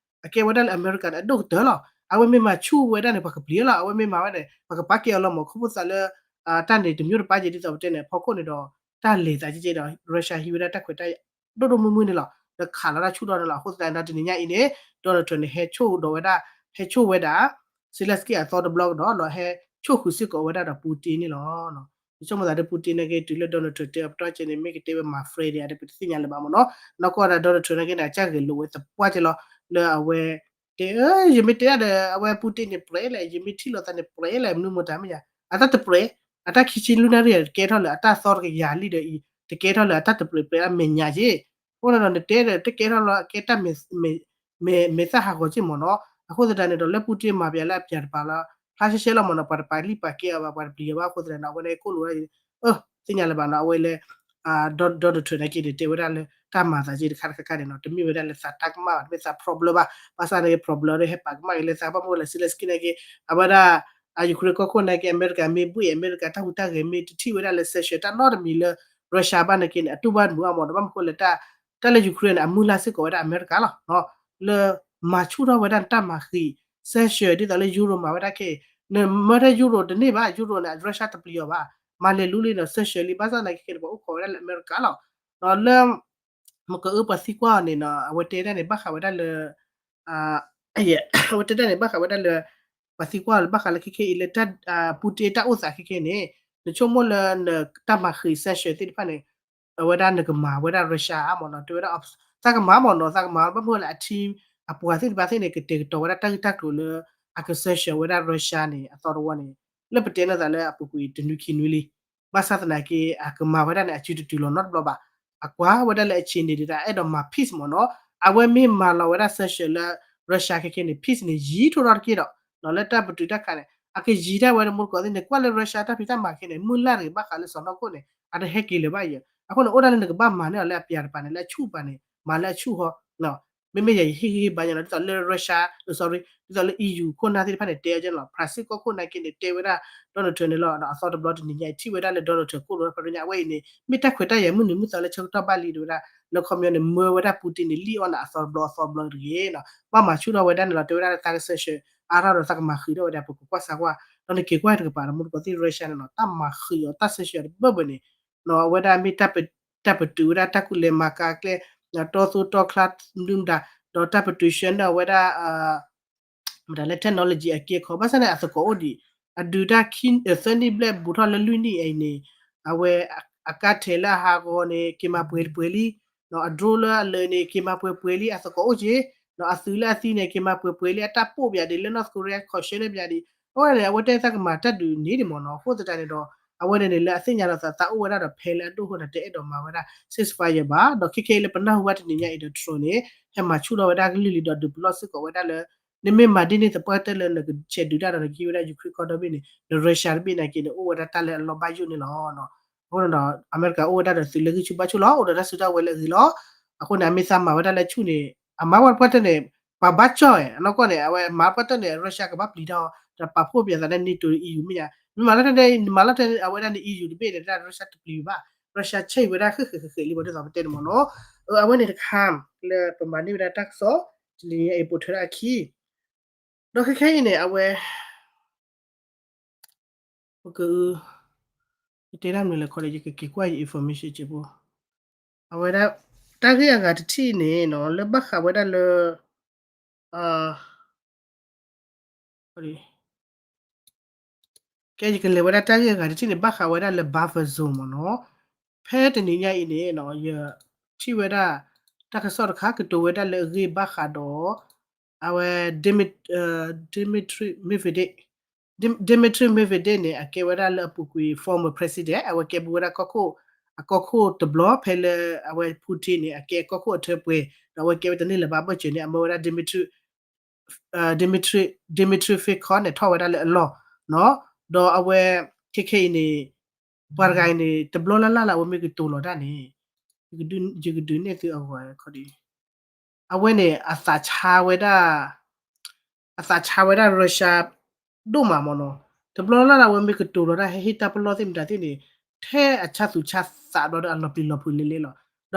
အကဲဝဲဒၣ်လၢအမဲရကၤန့ၣ် အဒိၣ်ကတၢၢ်လီၤ. အဝဲမ့ၢ်မၤဆူၣ်ဝဲဒၣ်န့ၣ် ပှၤကပျံၤလီၤ. အဝဲမ့ၢ်မၤဝဲန့ၣ် ပှၤကပာ်ကဲအီၤလီၤမ့ၢ် ခီဖျိသးလၢ တၢ်န့ၣ် တမံၤတပၢ်က့ၤဒ်သိးပတဲန့ၣ် အဖီခိၣ်န့ၣ်ဒီး တၢ်လဲၤသးက့က့ဒီး Russia ဟံးဝဲဒၣ်တၢ်ခွဲးတၢ်ယာ် ဒိၣ်ဒိၣ်မုၢ်မုၢ်န့ၣ်လီၤ. ဒီးခးလီၤတၢ်ဆူၣ်ထီၣ်န့ၣ်လီၤ. အဃိသတးဒီးတနံၤညါအံၤန့ၣ် Donald Trump န့ၣ် ဟဲဆိၣ်ဒီးဝဲဒၣ် ဟဲဆိၣ်ဝဲဒၣ် Zelensky အသီတဘျီကဒီး ဒီးဟဲဆိၣ်ဃုာ်စ့ၢ်ကီးဝဲဒၣ်ဒီး Putin န့ၣ်လီၤ. ယဆိကမိၣ်သးဒီး Putin နာ်က့တုၤလၢ Donald Trump တဲအပတီၢ်ကဲန့ၣ် မ့ၢ်ကတဲဝဲမၤ friend န့ၣ် အတပတသ့ၣ်ညါလၢၤဘၣ်မ့ၢ်နီၤ. နီၢ်ကီၢ်ဒီး Donald Trump နာ်က့န့ၣ် အကစၢ်ဂဲၤလိာ်ဝဲသပှၢ်ကဲလီၤ လၢအဝဲ တဲ ယမ့ၢ်တဲဒီး အဝဲ Putin န့ၣ် ပြဲလဲၣ် ယမ့ၢ်ထံၣ်လိာ်သးန့ၣ် ပြဲလဲၣ် မနုၤမတၤမ့ၢ်ယါ အတၢ်တပြဲ အတၢ်ခံဆံလွံၢ်နၣ်ရံၣ် တကဲထီၣ်လၢအတၢ်သီတကယၤလံဒီးအံၤ တကဲထီၣ်လၢအတၢ်တပြဲပြဲအမဲာ်ညါက့ အဃိန့ၣ်ဒီး နတဲဒီး တကဲထီၣ်လၢအကဲတၢ်မဲာ်သၣ်ဟးဂီၤက့မ့ၢ်နီၤ. အဃိသတးန့ၣ်ဒီး လၢ Putin မၤပျးလၢအပျးတပၤလၢ ဖျါရှဲရှဲလီၤမ့ၢ်နီၤ ပှၤတပာ်လံၣ်ပာ်ကဲအီၤဘၣ် ပှၤတပျံၤအီၤဘၣ် အဃိသတးန့ၣ် အဝဲန့ၣ်ကိၣ်လိာ်ဝဲဒၣ် သ့ၣ်ညါလၢၤဘၣ်နီၤ အဝဲလၢ Donald Trump နာ်က့န့ၣ် တဲဝဲဒၣ်လၢတၢ်မၤသးက့တခါတခါခါန့ၣ်နီၤ တမ့ၢ်ဝဲဒၣ်လၢသးတၢ်ကမၣ်ဘၣ် တမ့ၢ်သး problem ဘၣ် ဘၣ်ဆၣ်န့ၣ် problem ဒီးဟဲပာ်ကမၣ်က့ၤလၢသးဘၣ်မနုၤလဲၣ် Zelensky နာ်က့ အဝဲဒၣ် အ Ukraine ကီၢ်ခိၣ်နာ်က့ အမဲရကၤမ့ၢ်ဘှ့ၣ် အမဲရကၤတၢ်ဟူးတၢ်ဂဲၤမ့ၢ်တထံၣ်ဝဲဒၣ်လၢ sanction တၢ်နီတမံၤလၢ Russia ဘၣ်နာ်က့န့ၣ် အတူၢ်ဘၣ်တမုာ်အါမ့ၢ်နီၤ ဘၣ်မနုၤဃိလၢတၢ် တၢ်လၢ Ukraine န့ၣ် အမုၢ်လၢ်စ့ၢ်ကီးဝဲဒၣ်အမဲရကၤလီၤ လၢမၤဆူၣ်ထီၣ်ဝဲဒၣ်တၢ်မၤဃံး sanction ဒ်သိးလၢ Europe မၤဝဲဒၣ်ခဲအံၤ နမၢထဲ Europe တန့ၢ်ဘၣ် Europe န့ၣ် Russia တပျံၤအီၤဘၣ် မၤလဲၤလူလံဒီး sanction လံ ဘၣ်ဆၣ်သနာ်က့ခဲန့ၣ် ပှၤအိၣ်ခိးဝဲဒၣ်လၢအမဲရကၤလီၤ ဒီးလၢ မ့ၢ်ကအၢပှၤသံကွၢ်အီၤန့ၣ်နီၤ အဝဲတဲဒၣ်န့ၣ် ဘၣ်ဃးဝဲဒၣ်လၢ အဝဲတဲဒၣ်န့ၣ် ဘၣ်ဃးဝဲဒၣ်လၢ ပှၤသံကွၢ်လၢဘၣ်ဃးလၢခဲခဲအံၤလၢ Putin တၢ်အိၣ်သးခဲခဲန့ၣ် နဆိကမိၣ်လၢနတၢ်မၤဃံး sanction သ့ၣ်တဖၣ်န့ၣ် အဝဲဒၣ်နကမၤဝဲဒၣ် Russia အါမ့ၢ်နီၤ တဲဝဲဒၣ် သးကမၤမ့ၢ်နီၤ သးကမၤ ဘၣ်မနုၤလၢအ team အပှၤသ့ၣ်တဖၣ်သ့ၣ်န့ၣ် ကတဲာ်ကတီၤဝဲဒၣ်တၢ်ဂ့ၢ်တၢ်ကျိၤလၢ အက sanction ဝဲဒၣ် Russia န့ၣ် အသီတဝီန့ၣ် လၢပတဲန့ၢ်သးလၢအပူၤကွံာ်တနွံခံနွံလံ ဘၣ်ဆၣ်သနာ်က့ အကမၤဝဲဒၣ်န့ၣ် အစုတတုၤလီၤနီတဘျီဘၣ်. အကွၢ်ဝဲဒၣ်လၢအဆံးန့ၣ်ဒၣ် အဲၣ်ဒိးမၤ peace မ့ၢ်နီၤ အဝဲမ့ၢ်မၤလီၤဝဲဒၣ် sanction လၢ Russia ခဲခဲန့ၣ် peace န့ၣ် ယံၤထီၣ်ထီၣ်တက့ၢ်ဒီး လၢတၢ်ပတုာ်တၢ်ခးန့ၣ် အကယံၤဒၣ်ဝဲတမူတကိးသ့ၣ်န့ၣ် ကွၢ်လၢ Russia တၢ်ဖံးတၢ်မၤခဲန့ၣ် မုၢ်လၢ်တဂ့ၤ ဘၣ်ဃးလၢစီၤနီၢ်ခိၣ်န့ၣ် အတဟဲက့ၤလၢၤဘၣ်ယဲ အဃိန့ၣ် အိၣ်ဒၣ်လၢနကဘၣ်မၤန့ၢ်အီၤလၢအပျးတပၤန့ၣ် လၢအဆူၣ်ပၤန့ၣ် မၤလၢအဆူၣ်ဃီ မ့မ့ၢ်ယဲယဟ့ၣ်ဂံၢ်ဟ့ၣ်ဘါယဲနီၤ ဒ်သိးလၢ Russia sorry ဒ်သိးလၢ EU ခိၣ်နၢ်သ့ၣ်တဖၣ်န့ၣ် တဲအီၤကဲနီၤ Brazil ကီၢ်ခိၣ်နာ်က့န့ၣ် တဲဝဲဒၣ် Donald Trump န့ၣ်လီၤ. အသီတဘျီတနံၤညါအံၤ ထံၣ်ဝဲဒၣ်လၢ Donald Trump ကိၣ်လိာ်ဖဲညါအဝဲအံၤန့ၣ် မ့ၢ်တၢ်ခွဲးတၢ်ယာ်မုၢ်နံၤမုၢ်သီလၢဆၢကတီၢ်ဘၣ်လံ တဲဝဲဒၣ် လၢခီပညီန့ၣ် မၢဝဲဒၣ် Putin န့ၣ် လံၣ်အီၣ်နၤအသီတဘျီအသီတဘျီတဂ့ၤနီၤ ဘၣ်မၤဆူၣ်ထီၣ်ဝဲဒၣ်န့ၣ်လီၤ. တဲဝဲဒၣ်လၢသးက sanction အါထီၣ်ဒီးသးကမၤဃံးထီၣ်ဝဲဒၣ် ပကကွၢ်စၢ်ကွၢ် ဒီးနက့ၤကွၢ်တကပၤဒီး မူတကိးသ့ၣ် Russia န့ၣ်နီၤ တၢ်မၤဃံးအီၤ တၢ် sanction တဘၢဘၢန့ၣ် အဝဲဒၣ်မ့ၢ် တၢ်ပတုာ်ဝဲဒၣ်တၢ်ကူၣ်လဲၤမၤကၤကျဲ တီသိၣ်တီချါ မနုၤမတၤ ဒီးတၢ်ပတုာ်ဆှၢန့ၢ်ဝဲဒၣ် မတၤလၢ technology အက့အခီ ဘၣ်ဆၣ်န့ၣ် အသကိးအိၣ်ဒံး အဒုးတၢ်ခံ သၢနံၣ်ဘျဲၣ်ဘူးထီၣ်လၢလွံၢ်နံၣ်အံၤန့ၣ် အဝဲအကါထဲးလၢအဟးဂီၤန့ၣ် က့ၤမၤပှဲၤတပှဲၤလံ, အ drone လၢအလၢာ်န့ၣ် က့ၤမၤပှဲၤပှဲၤလံ အသကိးအိၣ်က့ၤ, အသုးလၢအသံန့ၣ် က့ၤမၤပှဲၤပှဲၤလံ အတၢ်ပိာ်ပၠးဒံးလၢ North Korea ခီၣ်ဆၢန့ၢ်ပၠးဒံး, အဝဲန့ၣ် အဝဲတဲသးကမၤတၢ်ဒုးန့ၣ်ဒံးမ့ၢ်နီၤ, အဃိသတးန့ၣ်ဒီး အဝဲန့ၣ်န့ၣ် လၢအသ့ၣ်ညါလီၤသး သးအိၣ်ဝဲဒၣ်ဒီးဖဲလၢအဒိၣ်အဃိန့ၣ် တအဲၣ်ဒိးမၤဝဲဒၣ် ceasefire ဘၣ်, ဒီးခဲခဲအံၤလၢပနၢ်ဟူဘၣ်တနံၤညါအံၤဒီး Trump န့ၣ် ဟဲမၤဆူၣ်ထီၣ်ဝဲဒၣ်ကလုၢ်လံဒီးဒုးပလီၢ်စ့ၢ်ကီးဝဲဒၣ်လၢ နမ့ၢ်မၤဒ်န့ၣ်သပှၢ်တၢၢ်လၢနကဆဲးဒုးတၢ်ဒီးနကဟံးဝဲဒၣ် Ukraine ကီၢ်ဒီဘ့ၣ်န့ၣ် ဒီး Russia တဘ့ၣ်နာ်က့န့ၣ် အိၣ်ဝဲဒၣ်တၢ်လၢအလီၢ်ဘၣ်ယိၣ်န့ၣ်လီၤ. အဃိန့ၣ်ဒီး အမဲရကၤအိၣ်ဝဲဒၣ်ဒီးသုးလၢဂံၢ်ဆူၣ်ဘါဆူၣ်လီၤ, အိၣ်ဒီးတၢ်စုတၢ်ဝဲၤလၢအဂ့ၤလီၤ. အဃိန့ၣ် အမ့ၢ်သးမၤဝဲဒၣ်လၢဆူၣ်န့ၣ် အမၤဝဲဒၣ်ပှၢ်တၢၢ်န့ၣ် ပှၤဘၣ်ကၠီၣ်ဝဲ အနီၢ်ကီၢ်န့ၣ် အဝဲမၤပှၢ်တၢၢ်န့ၣ် Russia ကဘၣ်ပျံၤတၢ်အီၤ ဒီးပာ်ဖှိၣ်ပၠးသးလၢ NATO EU မ့ၢ်ညါ, မ့ၢ်မၤလီၤတၢ်န့ၣ် မၤလီၤတၢ်န့ၣ် အဝဲဒၣ်န့ၣ် EU တဘ့ၣ်န့ၣ် တၢ် Russia တပျံၤဘၣ်, Russia ဆဲးဝဲဒၣ်ဃ့ၢ်ဃ့ၢ်ဃ့ၢ်ဃ့ၢ်လံ ပှၤဒ်သိးပတဲန့ၣ်မ့ၢ်နီၤ. အဝဲန့ၣ်တခါ လၢပမၤန့ၢ်ဝဲဒၣ်တၢ်ကစီၣ် တနံၤညါအံၤပိာ်ထွဲဒၣ်အခံ ဒီးခဲခဲအံၤန့ၣ် အဝဲ ပက ယတဲဒၣ်မနုၤလဲၣ်ခီဒီး ယကက့ၤကွၢ်ယ information က့ဖိ, အဝဲဒၣ် တၢ်ဂ့ၢ်အဂၤတထံၣ်န့ၣ်နီၤ လၢဘၣ်ဃးဝဲဒၣ်လၢ ကဲ ယကလဲၤဝဲဒၣ်တၢ်ဂ့ၢ်အဂၤတထံၣ်န့ၣ် ဘၣ်ဃးဝဲဒၣ်လၢ buffer zone မ့ၢ်နီၤ. ဖဲတနံၤညါအံၤန့ၣ်နီၤ ယထံၣ်ဝဲဒၣ် တၢ်ကစီၣ်တခါကတိၤဝဲဒၣ်လၢအဂ့ၢ်ဘၣ်ဃးဒီး အဝဲ Dmitry Medvedev, Dmitry Medvedev န့ၣ် အကဲဝဲဒၣ်လၢအပူၤကွံာ် former president အဝဲကဲဘူးဝဲဒၣ်ကီၢ်ခိၣ် အကီၢ်ခိၣ်တဘျီ ဖဲလၢအဝဲ Putin န့ၣ် အကဲကီၢ်ခိၣ်အထၢပှဲၤ ဒီးအဝဲကဲဝဲတန့ၢ်လၢၤဘၣ်အဘၢၣ်စၢၤန့ၣ် အမၢဝဲဒၣ် Dmitry, Dmitry Fekon န့ၣ် ထီၣ်ဝဲဒၣ်လၢအလီၢ်နီၤ. ဒီးအဝဲ ခဲခဲအံၤန့ၣ် ပှၤတဂၤအံၤန့ၣ် တဘျီလၢ်လၢ်လၢအဝဲမ့ၢ်ကတိၤလီၤတၢ်န့ၣ် ယကဒုးနဲၣ်သုအဂီၢ်ခီဒီး အဝဲန့ၣ် အသးဆါဝဲဒၣ် အသးဆါဝဲဒၣ် Russia ဒိၣ်မးမ့ၢ်နီၤ. တဘျီလၢ်လၢ်လၢအဝဲမ့ၢ်ကတိၤလီၤတၢ် ဟဲဟ့ၣ်တၢ်ပလီၢ်သ့ၣ်မတၤသ့ၣ်န့ၣ် ထဲအဆၣ်သူၣ်ဆါသးဘျီဒီးအလီၤပျံၤလီၤဖုးလဲလဲလီၤ. ဒီ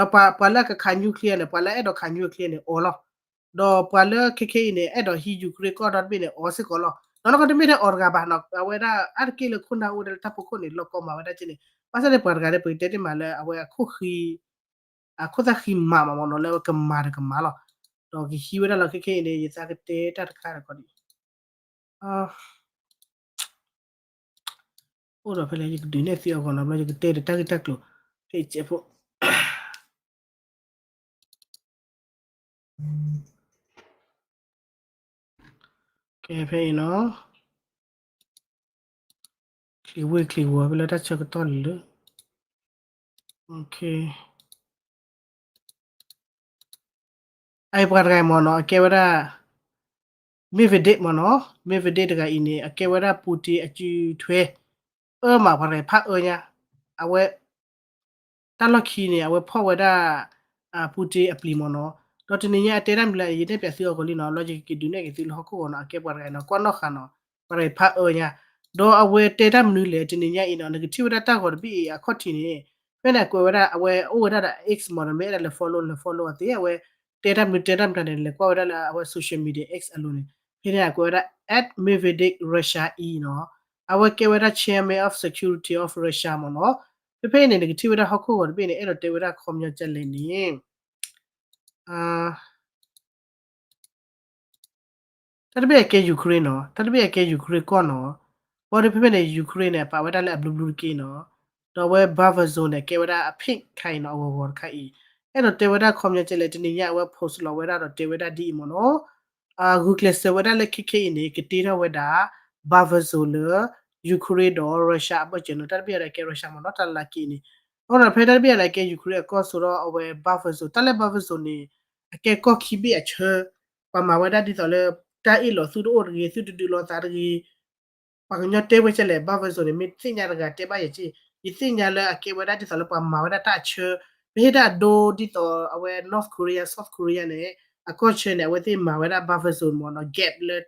းပှၤလၢအကခး nuclear န့ၣ် ပှၤလၢအအဲၣ်ဒိးခး nuclear န့ၣ် အီၤလီၤ. ဒီးပှၤလၢခဲခဲအံၤန့ၣ် အဲၣ်ဒိးဟံး Ukraine ကီၢ်ဒီတဘ့ၣ်န့ၣ် အီၤစ့ၢ်ကီးလီၤ. ဒီးနီၢ်ကီၢ်တမ့ၢ်ထဲအီၤတဂၤဘၣ်နီၤ အဝဲဒၣ်အါတက့ၢ်လၢခိၣ်နၢ်အိၣ်ဝဲဒၣ်လၢတၢ်ဖီခိၣ်န့ၣ် လီၢ်ကီမၤဝဲဒၣ်က့န့ၣ် ဘၣ်ဆၣ်န့ၣ် ပှၤတဂၤန့ၣ်ပကတဲတ့ၢ်မးလၢအဝဲအခိၣ်ဃံ အခိၣ်သၣ်ဃံမးမးမ့ၢ်နီၤ လၢအဝဲကမၤတကမၤလီၤ. ဒီးကဟံးဝဲဒၣ်လီၤခဲခဲအံၤန့ၣ် ယသးကတဲတၢ်တခါတခီဒံး အိၣ်ဒီးဖဲလဲၣ် ယကဒုးနဲၣ်သုအဂီၢ်နီၤ ဘျီယကတဲဒီးတၢ်ဂ့ၢ်တၢ်ကျိၤ ဖဲအံၤစဲးဖိ ကဲဖဲအံၤနီၤ ချံဝ့ၢ်ချံဝီၤဖဲလၢတၢ်ဆၢကတီၢ်လံလၢ အအံၤပှၤတဂၤအံၤမ့ၢ်နီၤ အကဲဝဲဒၣ် Medvedev မ့ၢ်နီၤ Medvedev တဂၤအံၤန့ၣ် အကဲဝဲဒၣ် Putin အစုထွဲ အၢမး ပှၤတဂၤအံၤဖးအၢညါ အဝဲ တၢ်လီၢ်ခံန့ၣ် အဝဲဖီၣ်ဝဲဒၣ် Putin အပျံၤမ့ၢ်နီၤ ဒီးတနံၤညါအတဲတၢ်မနုၤလဲၣ် ယနဲၣ်ပၠးသုအဂီၢ်လံနီၤ လီၤယကက့ၤဒုးနဲၣ်က့ၤသုလၢဟီၣ်ခိၣ်ဂီၤနီၤ အကဲပှၤတဂၤအံၤနီၤ ကွၢ်နီၣ်ဃာ်နီၤ ပှၤတဂၤအံၤဖးအၢညါ ဒီးအဝဲတဲတၢ်မနုၤလဲၣ် တနံၤညါအံၤနီၤ နကထံၣ်ဝဲဒၣ်တၢ်ဂီၤတဘ့ၣ်အံၤအခီၣ်ထံးန့ၣ် ဖဲန့ၣ်အကွဲးဝဲဒၣ် အဝဲအိၣ်ဝဲဒၣ်ဒီး X မ့ၢ်နီၤ မ့ၢ်အဲၣ်ဒိးလဲၤ follow လဲၤ follow အသ့ အဝဲတဲတၢ်မနုၤတဲတၢ်မတၤန့ၣ် လဲၤကွၢ်ဝဲဒၣ်လၢအဝဲ social media X အလိၤန့ၣ် ဖဲန့ၣ်အကွဲးဝဲဒၣ် at Medvedev Russia အံၤနီၤ အဝဲကဲဝဲဒၣ် Chairman of Security of Russia မ့ၢ်နီၤ ဖဲဖဲအံၤန့ၣ် နကထံၣ်ဝဲဒၣ်ဟီၣ်ခိၣ်ဂီၤတဘ့ၣ်န့ၣ် အဲၣ်ဒိးတဲဝဲဒၣ်ခီပညီကလဲၣ်န့ၣ် တၢ်တဘ့ၣ်အကဲ Ukraine နီၤ တၢ်တဘ့ၣ်အကဲ Ukraine ကီၢ်နီၤ ဘၣ်ဒီးဖဲဖဲန့ၣ် Ukraine န့ၣ် အပာ်ဝဲဒၣ်လၢအဘျုးဘျုးတက့ၢ်နီၤ ဒီးအဝဲ buffer zone န့ၣ် ကဲဝဲဒၣ်အ pink ခါအံၤနီၤ အဂီၤဂီၤတခါအံၤ အဲၣ်ဒိးတဲဝဲဒၣ်ခီပညီကလဲၣ် တနံၤညါအဝဲ post လီၤဝဲဒၣ်ဒီးတဲဝဲဒၣ်ဒ်အံၤမ့ၢ်နီၤ ဂုာ်ကျဲးစၢးဝဲဒၣ်လၢခဲခဲအံၤန့ၣ် ကတ့ထီၣ်ဝဲဒၣ် buffer zone လၢ Ukraine ဒီး Russia အဘၢၣ်စၢၤနီၤ တၢ်တဘ့ၣ်အံၤဒီးကဲ Russia မ့ၢ်နီၤ တၢ်လၢက့ၤန့ၣ် အဃိဒီးဖဲတၢ်တဘ့ၣ်အံၤန့ၣ် ကဲ Ukraine အကီၢ်စိဒီးအဝဲ buffer zone တၢ်လၢ buffer zone န့ၣ် အကဲကီၢ်ခံဘ့ၣ်အဆၢ ပှၤမၤဝဲဒၣ်ဒ်သိးလၢ တၢ်အ့ၣ်လိာ်သုတအိၣ်တဂ့ၤ သုတဒုးလိာ်သးတဂ့ၤ ပှၤကညီတဲဝဲကဲလဲၣ် buffer zone န့ၣ် မ့ၢ်သ့ၣ်ညါတဂၤတဲဘၣ်ယဲၢ်က့ ယသ့ၣ်ညါလၢအကဲဝဲဒၣ်ဒ်သိးလၢပှၤမၤဝဲဒၣ်တၢ်အဆၢ ပဟ့ၣ်တၢ်အဒိဒ်သိးအဝဲ North Korea South Korea န့ၣ် အကီၢ်ဆၢန့ၣ် အဝဲသ့ၣ်မၤဝဲဒၣ် buffer zone မ့ၢ်နီၤ gap လၢတၢ်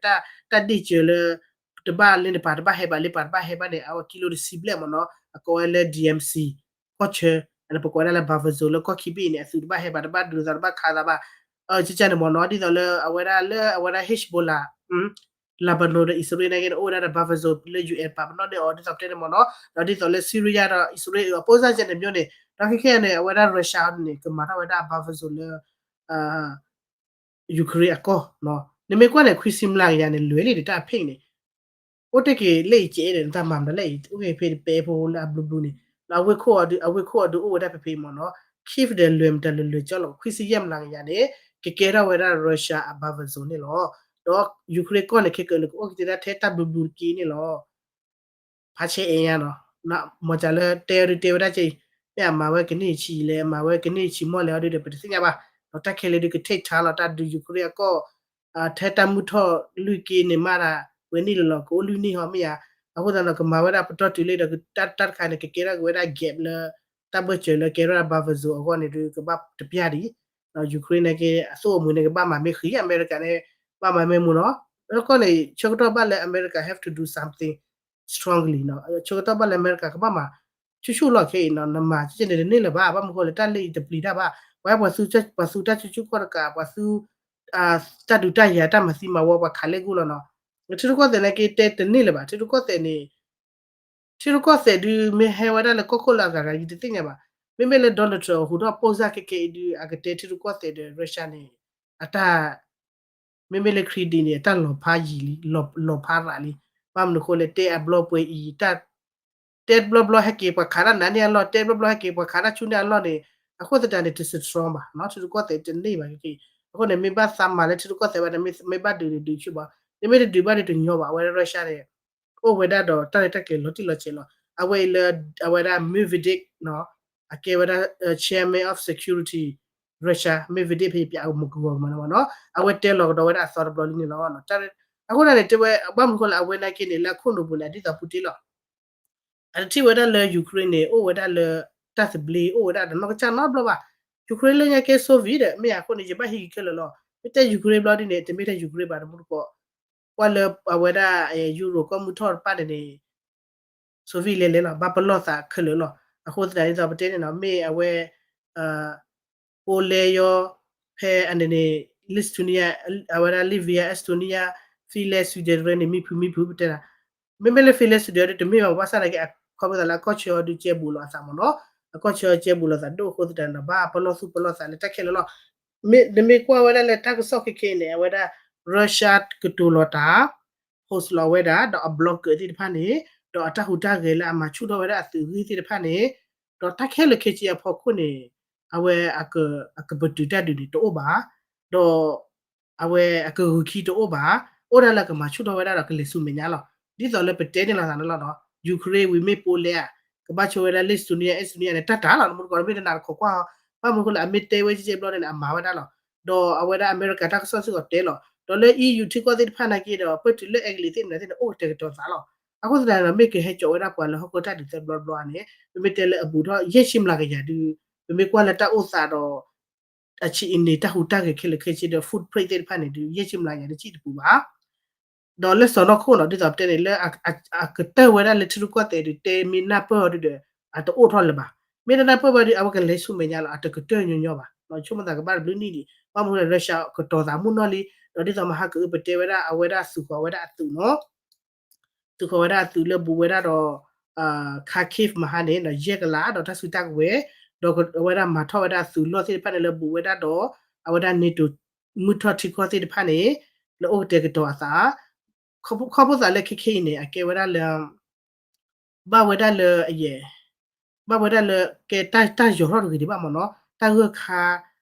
တၢ်ဒ့ၣ်စၢၤလၢ တဘၣ်လၢနပၤတဘၣ်ဟဲဘၣ်လၢပၤတဘၣ်ဟဲဘၣ်န့ၣ် အဝဲကံလိတဆံဘျဲၣ်မ့ၢ်နီၤ အကိးဝဲလၢ D M C ကီၢ်ဆၢ ပကိးဝဲဒၣ်လၢ buffer zone လၢကီၢ်ခံဘ့ၣ်အံၤန့ၣ် အသုးတဘၣ်ဟဲဘၣ်တဘၣ်ဒုးသးတဘၣ်ခးသးဘၣ် ကကန့ၣ်မ့ၢ်နီၤ ဒ်သိးလၢအဝဲဒၣ်လၢအဝဲဒၣ် Hezbollah Lebanon ဒီး Israel န့ၣ်က့န့ၣ် အိၣ်ဝဲဒၣ်ဒီး buffer zone လၢ U N ပာ်ပနီၣ်န့ၢ်အီၤ ဒ်သိးပတဲန့ၣ်မ့ၢ်နီၤ ဒီးဒ်သိးလၢ Syria ဒီး Israel အပိစၢ်ကဲန့ၣ်မျိုးန့ၣ် ဒီးခဲခဲန့ၣ် အဝဲဒၣ် Russia န့ၣ် ကမၤထီၣ်ဝဲဒၣ် buffer zone လၢ Ukraine အကီၢ် နမ့ၢ်ကွၢ်န့ၣ် ခွံဆံမျးကယၤန့ၣ် လွဲၤလံဒီးတၢ်အ pink န့ၣ် အိၣ်တ့ၢ်က့ၤလၢအံၤကဲဒီး နတၢ်မၤမတၤလဲၣ်အံၤ အိၣ်က့ၤဖဲပဲဖိလၢအဘျုးဘျုးန့ၣ် ဒီးအဝ့ၢ်ခိၣ်အီၤဒုး အဝ့ၢ်ခိၣ်အီၤဒုးအိၣ်ဝဲဒၣ်ဖဲဖဲမ့ၢ်နီၤ Kyiv ဒီးလွဲၢ်မတၤလွဲၢ်လွဲၢ်ကၠီလီၤ ခွံဆံယဲၢ်မျးကယၤန့ၣ် ကကဲထီၣ်ဝဲဒၣ် Russia အ buffer zone န့ၣ်လီၤ. ဒီး Ukraine ကီၢ်န့ၣ် ခဲကၢးန့ၣ် ကအိၣ်က့ၤတ့ၢ်ဒၣ်ထဲတၢ်ဘျုးဘျုးတက့ၢ်န့ၣ်လီၤ. ဖးဆဲအ့ညါနီၤ, မ့ၢ်ကလၢတဲအီၤဒုးတဲဝဲဒၣ်က့ၤ, မ့ၢ်အမၤဝဲကန့ၢ်ဆံးလဲၣ် အမၤဝဲကန့ၢ်ဆံးမီၢ်လဲၣ်အီၤဒုးဒီး ပတသ့ၣ်ညါဘၣ်. ဒီးတၢ်ခဲလၢာ်ဒုးက take time လီၤ, တၢ်ဒုး Ukraine အကီၢ်, ထဲတၢ်မုၢ်ထီၣ်လွံၢ်က့န့ၣ်မးဒၣ်, ပှဲၤနံၣ်လၢလီၤ ကအိၣ်လွံၢ်နံၣ်ဟီမ့ၢ်ဧါ. အဃိသတးဒီး ကမၤဝဲဒၣ်ပတီၢ်တုၤလံဒီး တၢ်တခါန့ၣ် ကကဲထီၣ်က့ၤဝဲဒၣ် gap လၢ တၢ်ဘၢၣ်စၢၤလၢကဲထီၣ်ဒၣ် buffer zone အဂီၢ်န့ၣ်ဒုး ကဘၣ်တပျၢ်ဒံး Ukraine န့ၣ်က့ အသိၣ်အမုာ်န့ၣ် ကဘၣ်မၤမ့ၢ်ဃံး အမဲရကၤန့ၣ် ဘၣ်မၤမ့ၢ်မူနီၤ. အဃိန့ၣ် ဆၢကတီၢ်ဘၣ်လၢအမဲရကၤ have to do something strongly နီၤ, ဆၢကတီၢ်ဘၣ်လၢအမဲရကၤကဘၣ်မၤ ဆူၣ်ဆူၣ်လီၢ်ခဲအံၤ နမၤကဲန့ၣ်တန့ၢ်လၢၤဘၣ်, ဘၣ်မနုၤဃိလဲၣ် တၢ်လၢအံၤတပျံၤတၢ်ဘၣ်, ပှၤပှၤသူတၢ်ဆူၣ်ဆူၣ်ခီၣ်တကး ပှၤသူ တၢ်ဒုးတၢ်ယၤတၢ်မၤသံမၤဝီ ပှၤခးလဲၢ်ဂုၢ်လီၤနီၤ. ထံရူၢ်ကီၢ်သဲးန့ၣ်က့တဲတန့ၢ်လၢၤဘၣ်, ထံရူၢ်ကီၢ်သဲးန့ၣ် ထံရူၢ်ကီၢ်သဲးဒုး မ့ၢ်ဟဲဝဲဒၣ်လၢကီၢ်ခိၣ်လၢအဂၤဂၤ ယတသ့ၣ်ညါဘၣ်. မ့မ့ၢ်လၢ Donald Trump ဟူးထီၣ်ပိၢ်စၢ်ခဲခဲအံၤဒုး အကတဲထံရူၢ်ကီၢ်သဲးဒီး Russia န့ၣ် အတၢ် မ့မ့ၢ်လၢ ခရံဒံး န့ၣ် အတၢ်လီၤဖးယံာ်လံ, လီၤဖးရးလံ. ဘၣ်မနုၤဃိလဲၣ် တဲအဘျီပှဲၤအံၤ တဲဘျီဘျီဟဲက့ၤ ပှၤခးတၢ်နးန့ၢ်အလီၢ်, တဲဘျီဘျီဟဲက့ၤ ပှၤခးတၢ်ဆူၣ်န့ၢ်အလီၢ်န့ၣ်, အဃိသတးန့ၣ် တ strong ဘၣ်, ထံရူၢ်ကီၢ်သဲးတန့ၢ်ဘၣ်ခဲခဲအံၤ. အဃိန့ၣ် မ့ၢ်ဘၣ်သးမၤလၢထံရူၢ်ကီၢ်သဲးဘၣ်န့ၣ် မ့ၢ်ဘၣ်ဒုးန့ၣ်ဒုးဆူၣ်ဘၣ်, မ့မ့ၢ်တဒုးဘၣ်ဒုးတညီဘၣ်. အဝဲဒၣ် Russia န့ၣ် အိၣ်ဝဲဒၣ်ဒီးတၢ်ရဲၣ်တၢ်ကျဲၤလီၤတံၢ်လီၤဆဲးလီၤ. အဝဲအံၤလၢ အဝဲဒၣ် Medvedev နီၤ, အကဲဝဲဒၣ် Chairman of Security Russia, Medvedev ဖဲယပျးအမုၢ်ကဝီၤမနီၤနီၤ, အဝဲတဲလီၤကဒီးဝဲဒၣ်အသီတဘျီလံန့ၣ်လီၤ. အဃိန့ၣ်န့ၣ် တဲဝဲ ဘၣ်မနုၤဃိလၢအဝဲနာ်က့န့ၣ် လၢအခိၣ်နူာ်ပူၤန့ၣ် ဒ်သိးပူၤတ့ၢ်လီၤ. အတထံၣ်ဝဲဒၣ်လၢ Ukraine န့ၣ် အိၣ်ဝဲဒၣ်လၢ တၢ်သဘျ့ အိၣ်ဝဲဒၣ်ဒီးနီၢ်ကစၢ်နီတဘျီဘၣ်. Ukraine လၢညါကဲ Soviet ဒီး မ့ၢ်အဃိန့ၣ် ယဘၣ်ဟံးက့ၤခဲလၢာ်လီၤ. မ့ၢ်တဲ Ukraine ဘျီဒ်န့ၣ် တမ့ၢ်ထဲ Ukraine ဘၣ်တမူတကိး, ကွၢ်လၢအဝဲဒၣ် Europe ကီၢ်မုၢ်ထီၣ်တဖၣ်န့ၣ်န့ၣ် Soviet လဲၤလဲၤလီၤ, ဘၣ်ပလီၢ်သးခဲလၢာ်လီၤ. အဃိသတးဒ်သိးပတဲန့ၣ်နီၤ မ့ၢ်အဝဲ Poland ယီၤ ဖဲအန့ၣ်န့ၣ် Lithuania အဝဲဒၣ် Latvia, Estonia, Finland, Sweden န့ၣ် မံဖုမံဖုပတဲဒၣ်, မ့မ့ၢ်လၢ Finland, Sweden ဒုးတမ့ၢ်ဘၣ် ဘၣ်ဆၣ်သနာ်က့ အခီပညီသးလၢအကီၢ်ဆၢအီၤဒုးကဲဘူးလိာ်အသးမနီၤ, အကီၢ်ဆၢအီၤကဲဘူးလိာ်သးဒိၣ်အဃိသတးန့ၣ်ဒီး ဘၣ်ပလီၢ်သူၣ်ပလီၢ်သးလၢတၢ်ခဲလၢာ်လီၤ. မ့ၢ်နမ့ၢ်ကွၢ်ဝဲဒၣ်လၢတၢ်ကစီၣ်ခဲခဲအံၤန့ၣ် အဝဲဒၣ် Russia ကတိၤလီၤတၢ် host လီၤဝဲဒၣ် ဒီးအ blogger သ့ၣ်တဖၣ်န့ၣ်, ဒီးအတၢ်ဟူးတၢ်ဂဲၤလၢအမၤဆူၣ်ထီၣ်ဝဲဒၣ်အသုးဂ့ၢ်သ့ၣ်တဖၣ်န့ၣ်, ဒီးတၢ်ခဲလၢာ်ခဲဆ့အဖီခိၣ်န့ၣ်, အဝဲ အကပတုာ်တၢ်ဒုးန့ၣ်တအိၣ်ဘၣ်, ဒီး အဝဲအကဂုာ်ခံတအိၣ်ဘၣ်, အိၣ်ဒၣ်လၢကမၤဆူၣ်ထီၣ်ဝဲဒၣ်ဒီးကလဲၤဆူမဲာ်ညါလီၤ. ဒ်သိးလၢပတဲန့ၣ်လီၤသးန့ၣ်လီၤနီၤ, Ukraine ဝံၤမ့ၢ် Poland ဧါ, ကဘၣ်ဆိဝဲဒၣ် Lithuania, Estonia န့ၣ် တၢ်တၢ်လီၤ နမူတကိး မ့ၢ်တနာ်တခီကွၢ်, ဘၣ်မနုၤဃိလၢအမ့ၢ်တဲဝဲကဲကဲဘျီန့ၣ် အမၤဝဲဒၣ်လီၤ. ဒီးအဝဲဒၣ်အမဲရကၤတၢ်ကစီၣ်စ့ၢ်ကီးတဲလီၤ, ဒီးလၢ E U ထံကီၢ်သ့ၣ်တဖၣ်နာ်က့ဒီး ပၢၢ်တုၤလၢအဲကလံးသ့ၣ်န့ၣ်သ့ၣ်န့ၣ် အိၣ်ကတဲာ်ကတီၤသးလီၤ. အဃိသတးန့ၣ်ဒီး မ့ၢ်ကဟဲကၠီးဝဲဒၣ်ပှၤလၢဟီၣ်ခိၣ်တၢ်ဒုးသၢဘျီတဘျီန့ၣ် ပမ့ၢ်တဲလၢအဘူးထီၣ်ယဲၢ်ဆံမျးကယၤဒုး, ပမ့ၢ်ကွၢ်လၢတၢ်အိၣ်သးဒီး အဆံးအန့ၣ်တၢ်ဟူးတၢ်ဂဲၤခဲလၢာ်ခဲဆ့ဒီး footprint သ့ၣ်တဖၣ်န့ၣ်ဒုး ယဲၢ်ဆံမျးကယၤဒုး စံၣ်တပူၤဘၣ်. ဒီးလၢစီၤနီၢ်ခိၣ်နီၤ ဒ်သိးပတဲန့ၣ် လၢအကတၢၢ်ဝဲဒၣ်လၢထံရူၢ်ကီၢ်သဲးဒုး တဲမ့ၢ်နၢ်ပၢၢ်အီၤဒုးဒီး အတအိၣ်ထီၣ်လၢၤဘၣ်. မ့ၢ်တနၢ်ပၢၢ်ဘၣ်ဒုး အဝဲကလဲၤဆူမဲာ်ညါလီၤ, အတကတၢၢ်ညီညီဘၣ်. ဆိကမိၣ်သးကဘၣ်တဘျုးနံၣ်ဒံး, ဘၣ်မနုၤလဲၣ် Russia ကတီၤသးမုၢ်နီၢ်လံ, ဒီးဒ်သိးမဟါကအုပတဲဝဲဒၣ် အဝဲဒၣ်သုးဃီၤဝဲဒၣ်အသုးနီၤ သုးဃီၤဝဲဒၣ်အသုးလၢဘူးဝဲဒၣ်ဒီး Kharkiv မဟါန့ၣ် ဒီးယဲၢ်ကလးဒီးတၢ်စုတၢ်ကဝဲၤ, ဒီးအဝဲဒၣ်မၤထီၣ်ဝဲဒၣ်သုးလီၢ်သ့ၣ်တဖၣ်န့ၣ်လၢဘူးဝဲဒၣ်ဒီး အဝဲဒၣ် NATO မုၢ်ထီၣ်ထံကီၢ်သ့ၣ်တဖၣ်န့ၣ် လၢအိၣ်ကတဲာ်ကတီၤအသး, ခီဖျိသးလၢခဲခဲအံၤန့ၣ် အကဲဝဲဒၣ်လၢ ဘၣ်ဝဲဒၣ်လၢအယဲၢ် ဘၣ်ဝဲဒၣ်လၢကဲတၢ်ယီၤထီၣ်တဂ့ၤဒံးဘၣ်မ့ၢ်နီၤ, တၢ်ဂၢၢ်ခါ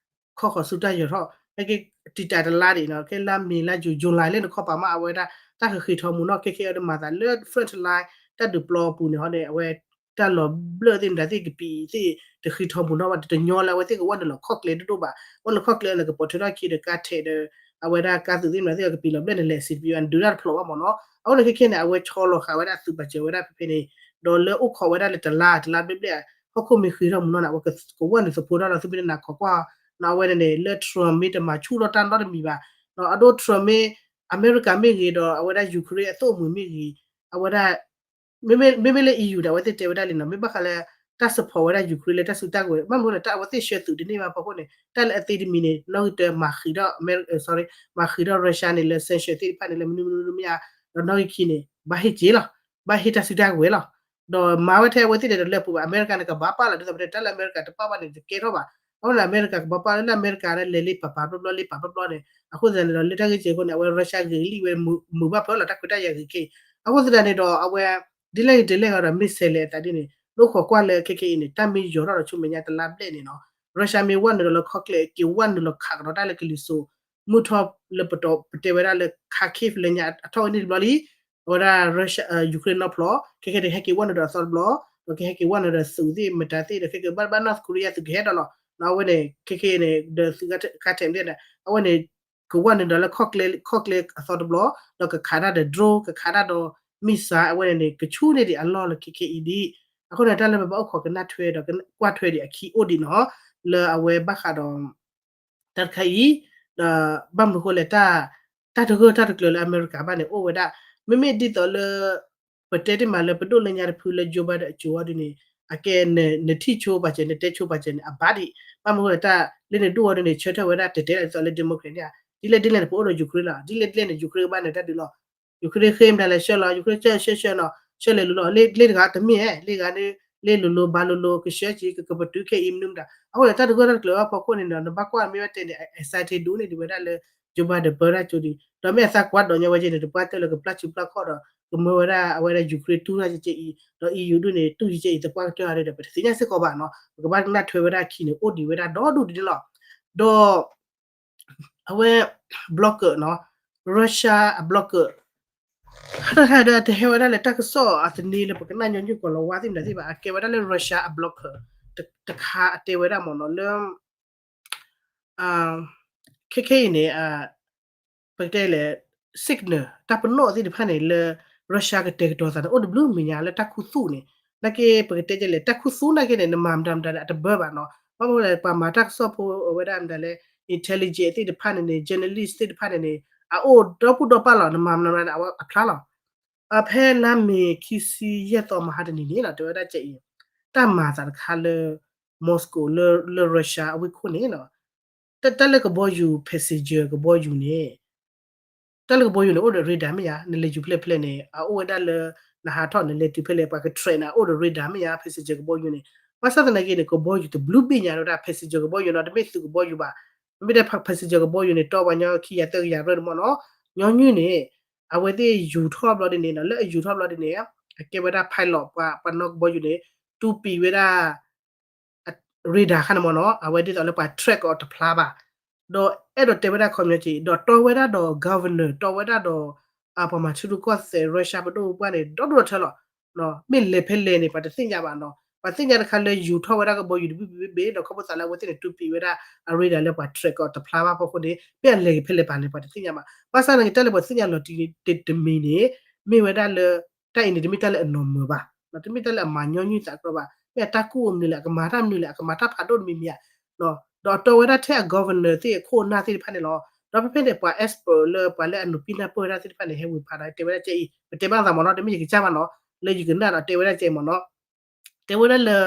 ခီဃီၤဆူတၢ်ယီၤထီၣ် ကဲကဲ တံာ်တာ်တလါဒံးနီၤ, ကဲလါမ့ၤလါယူၤ July လၢနခီပာ်မး အဝဲဒၣ် တၢ်ဃ့ဃ့ထီမူနီၤ ခဲခဲအံၤဒ်မၤသးလၢ front line တၢ်ဒုးပျီပူၤန့ၣ်ဟီန့ၣ် အဝဲ တၢ်လီၤဘျၢၣ်သ့ၣ်မတၤသ့ၣ်ကပံာ်သ့ၣ် တဃ့ထီမူနီၤဘၣ် တညီလၢအဝဲသ့ၣ်ကဝဲနုာ်လီၤခီၣ်ကျဲဒိၣ်ဒိၣ်ဘၣ်, ဝဲနုာ်ခီၣ်ကျဲလၢကပီၤထုးထီၣ်ခံဒီးကါထဲးဒီး အဝဲဒၣ်ကါသုးသ့ၣ်မတၤသ့ၣ်ကပံာ်လီၤဘျဲၣ်န့ၣ် လဲၤစံးတပံၤဘၣ် ဒုးတၢ်တဖျိးဘၣ်မ့ၢ်နီၤ, အဃိန့ၣ်ခဲခဲန့ၣ် အဝဲဆီလီၤဃာ်ဝဲဒၣ်သုးပာ်စၢၤဝဲဒၣ်ဖဲဖဲန့ၣ်, ဒီးလၢအိၣ်ခိးဝဲဒၣ်လၢတလါ တလါဘျဲၣ်ဘျဲၣ် ဟီၣ်ခိၣ်မ့ၢ်ဃ့ထီၣ်မူနီၤန့ၣ် အဝဲကဝဲနုာ်သဖှိထီၣ်လီၤ သုမ့ၢ်တနာ်ခီကွၢ်, အဝဲန့ၣ်န့ၣ် လၢ Trump မ့ၢ်တမၤဆူၣ်ထီၣ်တၢ်နီတမံၤဘၣ်, အဒိ Trump မ့ၢ် အမဲရကၤမ့ၢ်ဂ့ၤဒီး အဝဲဒၣ် Ukraine အသိၣ်အမုာ်မ့ၢ်ဂ့ၤ, အဝဲဒၣ် မ့မ့ၢ်လၢ E U ဒီး အဝဲသ့ၣ်တဲဝဲဒၣ်လံနီၤ မ့ၢ်ဘၣ်ဃးလၢ တၢ် support ဝဲဒၣ် Ukraine လၢတၢ်စုတၢ်ကဝဲၤ ဘၣ်မနုၤလဲၣ် တၢ်အဝဲသ့ၣ်ဆှၢသုးတန့ၢ်ဘၣ်ဖီခိၣ်န့ၣ် တၢ်လၢအသ့တမံၤန့ၣ် နီၣ်ဂံၢ်တၢမၤဃံးထီၣ် sorry မၤဃံးထီၣ် Russia န့ၣ်လၢ sanction သ့ၣ်တဖၣ်န့ၣ်လၢမနုၤမနုၤမ့ၢ်ဧါ, ဒီးနီၣ်ဂံၢ်ခံန့ၣ် ဘၣ်ဟ့ၣ်က့ၤလီၤ, ဘၣ်ဟ့ၣ်တၢ်စုတၢ်ကဝဲၤလီၤ, ဒီးမၤဝဲထဲအဝဲသ့ၣ်န့ၣ်ဒီးလၢပူၤဘၣ် အမဲရကၤန့ၣ် ကဘၣ်ပာ်လီၤ ဒ်သိးပတဲ တၢ်လၢအမဲရကၤတပာ်ဘၣ်န့ၣ် တကဲထီၣ်ဘၣ်, အဃိန့ၣ် အမဲရကၤကဘၣ်ပာ်လၢ လၢအမဲရကၤလၢလဲၤလ့ပာ်ပာ်ဘျီဘျီလ့ပာ်ဘျီဘျီန့ၣ် အဃိသတးန့ၣ်ဒီး လၢတၢ်ဂ့ၢ်ကဲအဃိန့ၣ် အဝဲ Russia ဂ့ၤလံဝဲ မုာ်ဘၣ်ဖၢလီၤ တၢ်ခွဲးတၢ်ယာ်ဂ့ၤခဲအံၤ, အဃိသတးန့ၣ်ဒီး အဝဲ ဒ်လဲၣ်ဂ့ၤဒ်လဲၣ်ဂ့ၤဒီး မ့ၢ်ဆဲးလဲၤအသးဒ်န့ၣ် နအိၣ်ခိးကွၢ်လၢခဲခဲအံၤန့ၣ် တၢ်မ့ၢ်ယီၤထီၣ်ဒီးဆူမဲာ်ညါတလါဘျဲၣ်န့ၣ်နီၤ Russia မ့ၢ်ဝဲနုာ်ဒီးလၢ ခီၣ်ကျဲ က့ၤဝဲနုာ်လီၤခးကဒီးတၢ်လၢကလံၤစိး မုၢ်ထီၣ်လၢပတီၢ် ပတဲဝဲဒၣ်လၢ Kharkiv လၢညါအထီၣ်ဝဲန့ၣ်တဘျီလံ အဝဲဒၣ် Russia Ukraine နီၢ်ဖျိး ခဲခဲန့ၣ် ဟဲက့ၤဝဲနုာ်ဒီးအသီတဘျီ ဒီးကဟဲက့ၤဝဲနုာ်ဒီးသုးသ့ၣ် မတၤသ့ၣ်ဒီး ခဲကဘၣ်ဘၣ် North Korea သုးကဟဲဒီးလီၤ အဝဲန့ၣ် ခဲခဲအံၤန့ၣ် ဒီးသုးကါထဲးန့ၣ် အဝဲန့ၣ် ကဝဲနုာ်ဒီးလၢ ခီၣ်ကျဲအသီတဘျီ ဒီးကခးတၢ်ဒီး drone ကခးတၢ်ဒီး missile အဝဲန့ၣ်န့ၣ် ကဆူၣ်န့ၢ်ဒံးအလီၢ်လၢခဲခဲအံၤဒံး အဃိန့ၣ် တၢ်လၢပဘၣ်အိၣ်ခိးကနၣ်ထွဲဒီးကွၢ်ထွဲဒံးအခံအိၣ်ဒံးနီၤ လၢအဝဲဘၣ်ဃးဒီး တၢ်တခါအံၤ ဒီးဘၣ်မနုၤဃိလဲၣ် တၢ်တဂၢၢ်တၢ်တကျၢၤလၢအမဲရကၤဘၣ်န့ၣ် အိၣ်ဝဲဒၣ် မ့မ့ၢ်ဒ်သိးလၢ ပတဲတ့ၢ်မးလၢပဒိၣ်လၢညါတဖုလၢ Joe Biden အစိၤအီၤဒ်န့ၣ် အကဲ နထံၣ်ဆိပာ်စဲး နတဲဆိပာ်စဲးန့ၣ် အဘၣ်ဒံး ဘၣ်မနုၤဃိလဲၣ် တၢ်လၢနဒိၣ်အီၤဒ်န့ၣ် ဆၢထၢၣ်ဝဲဒၣ်တဲာ်တဲာ်ဒ်သိးလၢ democrat န့ၣ်ဧါ ဒ်လဲၣ်ဒ်လဲၣ်န့ၣ် ပအိၣ်ဒီး Ukraine လီၤ ဒ်လဲၣ်ဒ်လဲၣ်န့ၣ် Ukraine ကဘၣ်နုာ်တၢ်ဒုးလီၤ Ukraine ဃ့မတၤလဲၣ်ဆှၢလီၤ Ukraine ဆှၢဆှၢဆှၢနီၤ ဆှၢလဲၤလိၤလိၤ လ့ၣ်တဂၤတမ့ၢ်ဧဲ လ့ၣ်ဂၤန့ၣ် လ့ၣ်လိၤလိၤဘၣ်လိၤလိၤ ကဆှၢက့ၤ ကကပတုာ်ခဲအံၤမနုၤမတၤ အဃိန့ၣ် တၢ်တဂၢၢ်တၢ်တကျၢၤဘၣ်ဖီခိၣ်န့ၣ်ဒီး နဘၣ်ကွၢ်မ့ၢ်ဝဲတဲန့ၣ် excited ဒိၣ်န့ၢ်ဒံးဝဲဒၣ်လၢ Joe Biden ပၢတၢ်ကၠိဒံး ဒီးမ့ၢ်အသးကွၢ်ဒိးညါဝဲကဲန့ၣ် တပှၢ်တၢၢ်လၢကပျၢ်စုပျၢ်ခီၣ်ဒီး ကမၢဝဲဒၣ်အဝဲဒၣ် Ukraine တူၢ်တၢ်ကဲအံၤ ဒီး EU ဒိၣ်န့ၣ် တူၢ်ကဲအံၤ သပှၢ်ကတၢၢ်အါဒီး ပတသ့ၣ်ညါစ့ၢ်ကီးဘၣ်နီၤ ပကဘၣ်ကနၣ်ထွဲဝဲဒၣ်အခံန့ၣ် အိၣ်ဒံးဝဲဒၣ်ဒီဒူၣ်ဒ်န့ၣ်လီၤ ဒီး အဝဲ blocker နီၤ Russia အ blocker တၢ်တခါဒီး တဟဲဝဲဒၣ်လၢတၢ်ကစီၣ်အသန့လၢပကနၣ်ညီနုၢ်ကီးလီၤဝါသ့ၣ်မတၤသ့ၣ်ဘၣ် အကဲဝဲဒၣ်လၢ Russia အ blocker တခါအတဲဝဲဒၣ်မ့ၢ်နီၤလၢ ခဲခဲအံၤန့ၣ် ပကတဲလဲၣ် signal တၢ်ပနီၣ်သ့ၣ်တဖၣ်န့ၣ်လၢ Russia ကတဲာ်ကတီၤသးန့ၣ် အိၣ်တဘျုးမံၤညါလၢတၢ်ခူသူၣ်န့ၣ် နာ်က့ ပကတဲလဲၣ် တၢ်ခူသူၣ်နာ်က့န့ၣ် နမၤမတၤမတၤန့ၣ် အတဘၢဘၣ်နီၤ ဘၣ်မနုၤလဲၣ် ပှၤမၤတၢ်ကစီၣ်ဖိအဝဲဒၣ်မတၤလဲၣ် intelligence သ့ၣ်တဖၣ်န့ၣ်န့ၣ် journalist သ့ၣ်တဖၣ်န့ၣ်န့ၣ် အအိၣ်ဒီပုၢ်ဒီပၢ်လီၤ နမၤမတၤမတၤန့ၣ် အဖျါလီၤ အဖဲလါမ့ၤခံဆံယဲၢ်သီမဟါတနံၤန့ၣ်လီၤ တဲဝဲဒၣ်ကဲအံၤ တၢ်မၤသးတခါလၢ Moscow လၢ Russia အဝ့ၢ်ခိၣ်န့ၣ်လီၤ တၢ်လၢကဘီယူၤ passenger ကဘီယူၤန့ၣ် တၢ်လၢကဘီယူၤန့ၣ် အိၣ်ဒီး radar မ့ၢ်ဧါ နလဲၤယူၤဖဲလဲၣ်ဖဲလဲၣ်န့ၣ် အအိၣ်ဝဲဒၣ်လၢ နဟးထီၣ်နလဲၤတုၤဖဲလဲၣ် ပှၤက track န့ၣ် အအိၣ်ဒီး radar မ့ၢ်ဧါ passenger ကဘီယူၤန့ၣ် ဘၣ်ဆၣ်သနာ်က့န့ၣ် ကဘီယူၤတဘျုးဘ့ၣ်ညါဝဲဒၣ် passenger ကဘီယူၤနီၤ တမ့ၢ်သုးကဘီယူၤဘၣ် မ့မ့ၢ်ဒၣ် passenger ကဘီယူၤန့ၣ် တီပှၤညီခံကယၤသၢကယၤရၢၢ်တမ့ၢ်နီၤ ညီနုၢ်န့ၣ် အဝဲသ့ၣ်ယူၤထီၣ်ဘျီဒ်န့ၣ်နီၤ လၢအယူၤထီၣ်ဘျီဒ်န့ၣ် အကဲဝဲဒၣ် pilot ပှၤ ပှၤနီၣ်ကဘီယူၤန့ၣ် တူၢ်ပံာ်ဝဲဒၣ် radar ခါန့ၣ်မ့ၢ်နီၤ အဝဲဒ်သိးလၢပှၤ track အီၤတဖျါဘၣ် ဒီးအဲၣ်ဒိးတဲဝဲဒၣ်ခီပညီက့ ဒီးတီဝဲဒၣ်ဒီး governor တီဝဲဒၣ်ဒီး ပှၤမၤထံရူၢ်ကီၢ်သဲး Russia ပဒိၣ်ပပှၢ်န့ၣ် ဒီဒူၣ်ဒီထၢလီၤ မ့ၢ်လဲၤဖဲလဲၣ်န့ၣ် ပှၤတသ့ၣ်ညါဘၣ်နီၤ ပှၤသ့ၣ်ညါတခါလၢယူၤထီၣ်ဝဲဒၣ်ကဘီယူၤတဘ့ၣ်ဘ့ၣ်ဘ့ၣ် ဒီးခီဖျိသးလၢအဝဲသ့ၣ်န့ၣ် တူၢ်ပံာ်ဝဲဒၣ်အ radar လၢပှၤ track အီၤတဖျါဘၣ်ဖီခိၣ်န့ၣ် မ့ၢ်အလဲၤဖဲလဲၣ်ပၤန့ၣ် ပှၤတသ့ၣ်ညါဘၣ် ဘၣ်ဆၣ်သနာ်က့ တၢ်လၢပှၤသ့ၣ်ညါလီၤတံၢ်တမံၤန့ၣ် မ့ၢ်ဝဲဒၣ်လၢ တၢ်အံၤန့ၣ် တမ့ၢ်တၢ်လၢအနီၢ်မၢၤဘၣ် တမ့ၢ်တၢ်လၢအမၤညီနုၢ်သးကီဘၣ် မ့ၢ်အတၢ်ကူၣ်အမနုၤလဲၣ် အကမၤတၢ်မနုၤလဲၣ် အကမၤတၢ်ဖးဒိၣ်တမံၤမံၤဧါ ဒီးအတီဝဲဒၣ်ထဲအ governor သ့ၣ်အခိၣ်အနၢ်သ့ၣ်တဖၣ်န့ၣ်လီၤ ဒီးဖဲဖဲန့ၣ် ပှၤ expert လၢပှၤလၢအနုာ်ပံနၢ်ပၢၢ်ဝဲဒၣ်သ့ၣ်တဖၣ်န့ၣ် ဟဲဝ့ၤဖးဒီး တဲဝဲဒၣ်ကဲအံၤ ပတဲဘၣ်သးမ့ၢ်နီၤ တမ့ၢ်ယကစၢ်ဘၣ်နီၤ လၢယကနၣ်ဒီးတဲဝဲဒၣ်ကဲအံၤမ့ၢ်နီၤ တဲဝဲဒၣ်လၢ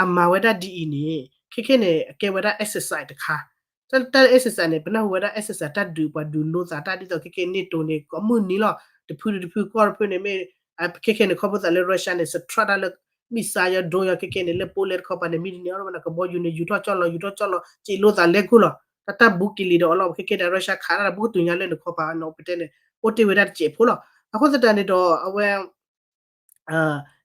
အမၤဝဲဒၣ်ဒ်အံၤန့ၣ် ခဲခဲန့ၣ် အကဲဝဲဒၣ် exercise တခါ တၢ် exercise န့ၣ် ပနၢ်ဟူဝဲဒၣ် exercise တၢ်ဒုးပှၤဒုးလိသးတၢ်ဒ်သိးခဲခဲ NATO န့ၣ် ကိးမုၢ်နံၤလီၤ တဖုတဖုကီၢ်တဖုန့ၣ်မ့ၢ် ခဲခဲန့ၣ် ခီဖျိသးလၢ Russia န့ၣ် စထြၣ်တၢ်လၢ missile ယီၤ drone ယီၤ ခဲခဲန့ၣ် လၢ Poland တခီပၤန့ၣ် မံတန့ၢ်အီၤဝဲန့ၣ် ကဘီယူၤန့ၣ် ယူၤထီၣ်ကၠီၣ်လီၤ ယူၤထီၣ်ကၠီၣ်လီၤ စံးလိသးလဲၤကူၣ်လီၤ တၢ်တၢ်ဘူးကလံၤဒီးအီၤလီၤ ခဲခဲဒီး Russia ခးတၢ်ဒီးဘူးကတုၤညါလၢနခီပၤနီၤ ပတဲန့ၣ် အိၣ်တ့ၢ်ဝဲဒၣ်တစဲးဖိလီၤ အဃိသတးန့ၣ်ဒီး အဝဲ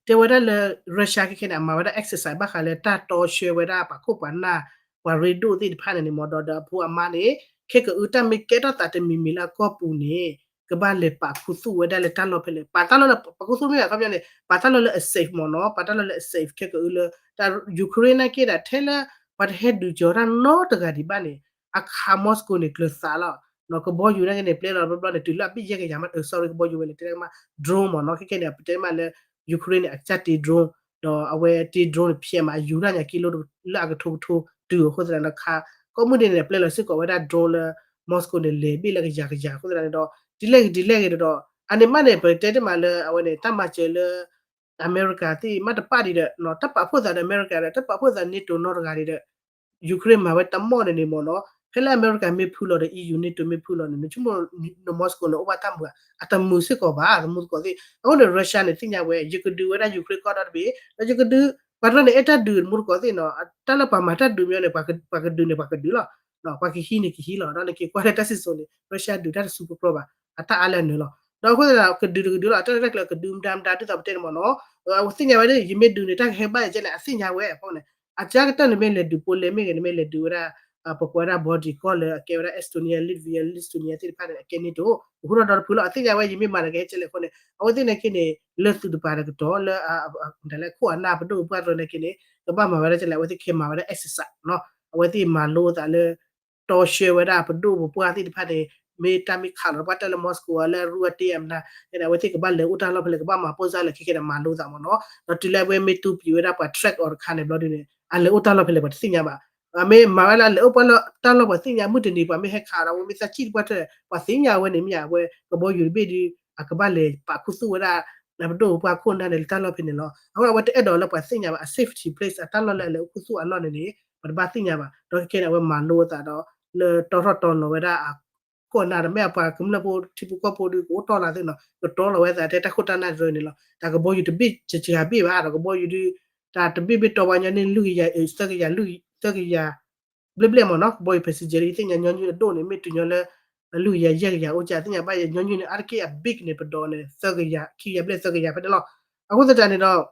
တဲဝဲဒၣ်လၢ Russia ခဲခဲန့ၣ် အမၤဝဲဒၣ် exercise ဘၣ်ဃးလၢတၢ်တီဆှၢဝဲဒၣ်ပှၤခိၣ်ပှၤနၢ် ပှၤရ့ဒိၣ်သ့ၣ်တဖၣ်န့ၣ်န့ၣ်မ့ၢ်ဒီး ဒီးအဖိအမါန့ၣ် ခဲကအုတၢ်မ့ၢ်ကဲထီၣ်သးတမံၤမံၤလၢအကီၢ်ပူၤန့ၣ် ကဘၣ်လဲၤပာ်ခူသူၣ်ဝဲဒၣ်လၢတၢ်လီၢ်ဖဲလဲၣ် ပာ်တၢ်လီၢ်လၢ ပာ်ခူသူၣ်မ့ၢ်အခီပညီန့ၣ် ပာ်တၢ်လီၢ်လၢအ safe မ့ၢ်နီၤ ပာ်တၢ်လီၢ်လၢအ safe ခဲကအုလၢ Ukraine နာ်က့ဒၣ်ထဲလၢ ပှၤတဟဲဒုးကၢၤတၢ်နီတဂၤဒံးဘၣ်န့ၣ် အခး Moscow န့ၣ်ကျၢၤသးလီၤ ကဘီယူၤနာ်က့န့ၣ် ပျဲလီၤဘျီဘျီန့ၣ် တုၤလၢအဘ့ၣ်ယဲၢ်ကယၤမး sorry ကဘီယူၤဝဲလဲၣ် တဲမး drone မ့ၢ်နီၤ ခဲခဲန့ၣ် ပတဲမးလၢ Ukraine န့ၣ် အကစၢ်တ့ drone ဒီးအဝဲတ့ drone န့ၣ် ဖျဲးမး အယူၤတၢ်ညါကံလိလၢအကထိကထိတုၤအဃိသတးဒီးခါ ကိးမုၢ်ဒ့န့ၣ် ပျဲလီၤစ့ၢ်ကီးဝဲဒၣ် drone လၢ Moscow န့ၣ် လဲၤဘ့ၣ်လၢကယၤကယၤအဃိသတးန့ၣ်ဒီး ဒ်လဲၣ်ဂ့ၤဒ်လဲၣ်ဂ့ၤဒီး အန့ၣ်မးန့ၣ် ပတဲတ့ၢ်မးလၢအဝဲန့ၣ် တၢ်မၤစၢၤလၢ အမဲရကၤသ့ၣ်မးတပာ်ဒံးဒီး တၢ်ပာ်ဖှိၣ်သးဒီးအမဲရကၤဒီး တၢ်ပာ်ဖှိၣ်သး NATO နီတဂၤဒံးဒီး Ukraine မၤဝဲတမီၢ်န့ၣ်န့ၣ်မ့ၢ်နီၤ ဖဲလၢအမဲရကၤမ့ၢ်ဖုလီၤဒီး EU NATO မ့ၢ်ဖုလီၤန့ၣ် နဆိကမိၣ် နီၢ် Moscow န့ၣ် အိၣ်ဘၣ်တၢ်မုာ်ဧါ အတမုာ်စ့ၢ်ကီးဘၣ် တမုာ်သကိးသ့ၣ် အဃိန့ၣ် Russia န့ၣ် သ့ၣ်ညါဝဲ ယကဒုးဝဲဒၣ် Ukraine ကီၢ်ဒီတဘ့ၣ် ဒီးယကဒုး ပှၤတနီၤန့ၣ် အဲၣ်တၢ်ဒုးတမုာ်သကိးသ့ၣ်နီၤ တၢ်လၢပှၤမၤတၢ်ဒုးမ့ၢ်န့ၣ် ပှၤကဒုးန့ၣ် ပှၤကဒုးလီၤ ပှၤကဟံးန့ၣ်ကဟံးလီၤ ဒီးနက့ၤကွၢ်လၢတၢ်စံၣ်စိၤန့ၣ် Russia ဒုးတၢ်တစူၤပျီပျီဘၣ် အတၢ်အါလၢအနၢၤလီၤ ဒီးအဃိသတးဒီး ကဒုးတကဒုးလီၤ တၢ်ရဲၣ်တၢ်ကျဲၤကဒုမတၤမတၤ ဒ်သိးပတဲန့ၣ်မ့ၢ်နီၤ, အဝဲသ့ၣ်ညါဝဲဒၣ် ယမ့ၢ်ဒုးန့ၣ် တၢ်ကဟဲဘၣ်ယဲၢ်ကဲလဲၣ် အသ့ၣ်ညါဝဲအဃိန့ၣ် အကါကတၢၢ်န့ၣ်မ့ၢ်လဲၤဒုး Poland မ့ၢ်ဂ့ၤ နမ့ၢ်လဲၤဒုးဝဲဒၣ် ပကွၢ်ဝဲဒၣ် body ကီၢ်လၢအကဲဝဲဒၣ် Estonia, Latvia, Lithuania သ့ၣ်တဖၣ်န့ၣ် အကဲ NATO အဃိဒီး ဒီတဖုလီၤ အသ့ၣ်ညါဝဲ ယမ့ၢ်မၤန့ၣ် ကဟဲကဲလဲၣ်အဃိန့ၣ် အဝဲသ့ၣ်န့ၣ်က့န့ၣ် လၢသုးတပၤတကတီၢ်လၢ ဒ်လဲၣ်ခိၣ်အနၢ်ပဒိၣ်ပပှၢ်တရၢန့ၣ်က့န့ၣ် ကဘၣ်မၤဝဲဒၣ်ကဲလဲၣ် အဝဲသ့ၣ်ခဲမၤဝဲဒၣ် exercise နီၤ, အဝဲသ့ၣ်မၤလိသးလၢ တီဆှၢဝဲဒၣ်ပဒိၣ်ပပှၢ်သ့ၣ်တဖၣ်န့ၣ် မ့ၢ်တၢ်မ့ၢ်ခးလီၤပှၢ်တၢၢ်လၢ Moscow လၢအရူအတ့အမနၤ အဝဲသ့ၣ်ကဘၣ်လဲၤအိၣ်တၢ်လီၢ်ဖဲလဲၣ် ကဘၣ်မၤပိၢ်စၢ်လၢခဲခဲန့ၣ် မၤလိသးမ့ၢ်နီၤ, ဒီးတုၤလၢအဝဲမ့ၢ်တူၢ်ပံာ်ဝဲဒၣ်ပှၤ track အီၤတခါန့ၣ်ဘျီဒုန့ၣ် အလဲၤအိၣ်တၢ်လီၢ်ဖဲလဲၣ် ပှၤတသ့ၣ်ညါဘၣ်, အမ့ၢ်မၤဝဲလၢအလဲၤအိၣ်ပှၢ်လၢတၢ်လီၢ် ပှၤသ့ၣ်ညါ မုၢ်တနံၤပှၤမ့ၢ်ဟဲခးဒီး အဝဲမ့ၢ်သးစံၣ်တပှၢ်တၢၢ် ပှၤသ့ၣ်ညါဝဲန့ၣ်မ့ၢ်ဧါ အဝဲကဘီယူၤတဘ့ၣ်ဒု အကဘၣ်လဲၤပာ်ခူသူၣ်ဝဲဒၣ် ပဒိၣ်ပပှၢ်ခိၣ်နၢ်န့ၣ် လၢတၢ်လီၢ်ဖဲန့ၣ်လီၤ. အဃိအဝဲတအဲၣ်ဒိးလၢပှၤသ့ၣ်ညါဘၣ် အ safety place အတၢ်လီၢ်လၢအလဲၤအိၣ်ခူသူၣ်အလီၢ်န့ၣ်န့ၣ် ပတဘၣ်သ့ၣ်ညါဘၣ်. ဒီးခဲခဲန့ၣ် အဝဲမၤလိအသးဒီး လၢတီထီၣ်တီလီၤဝဲဒၣ်အခိၣ်အနၢ်ဒီး မ့ၢ်အပှၤကမျၢၢ်ဖိထံဖိကီၢ်ဖိဒု ကအိၣ်တီၢ်လၢသ့ၣ်နီၤ ကတီလီၤဝဲသးထဲတၢ်ခိၣ်တၢ်နၢ်တရၢန့ၣ်လီၤ. တၢ်ကဘီယူၤတဘ့ၣ်စှၤဘ့ၣ်ဘၣ် ဒီးကဘီယူၤဒု တၢ်တဘ့ၣ်ဘ့ၣ်တီဝဲညီန့ၣ် လွံၢ်ကယၤ သၢကယၤ သၢကယၤ ဘျဲၣ်ဘျဲၣ်မ့ၢ်နီၤ ကဘီယူၤ passenger သ့ၣ်ညါညီနုၢ်အဒိၣ်န့ၣ် မ့ၢ်တုၤညီလၢ လွံၢ်ကယၤယဲၢ်ကယၤအိၣ်ကသ့ၣ်ညါဘၣ် ညီနုၢ်န့ၣ် အါတက့ၢ်အ big န့ၣ် ပဒိးန့ၣ် သၢကယၤ ခံကယၤဘျဲၣ်သၢကယၤဖဲန့ၣ်လီၤ. အဃိသတးန့ၣ်ဒီး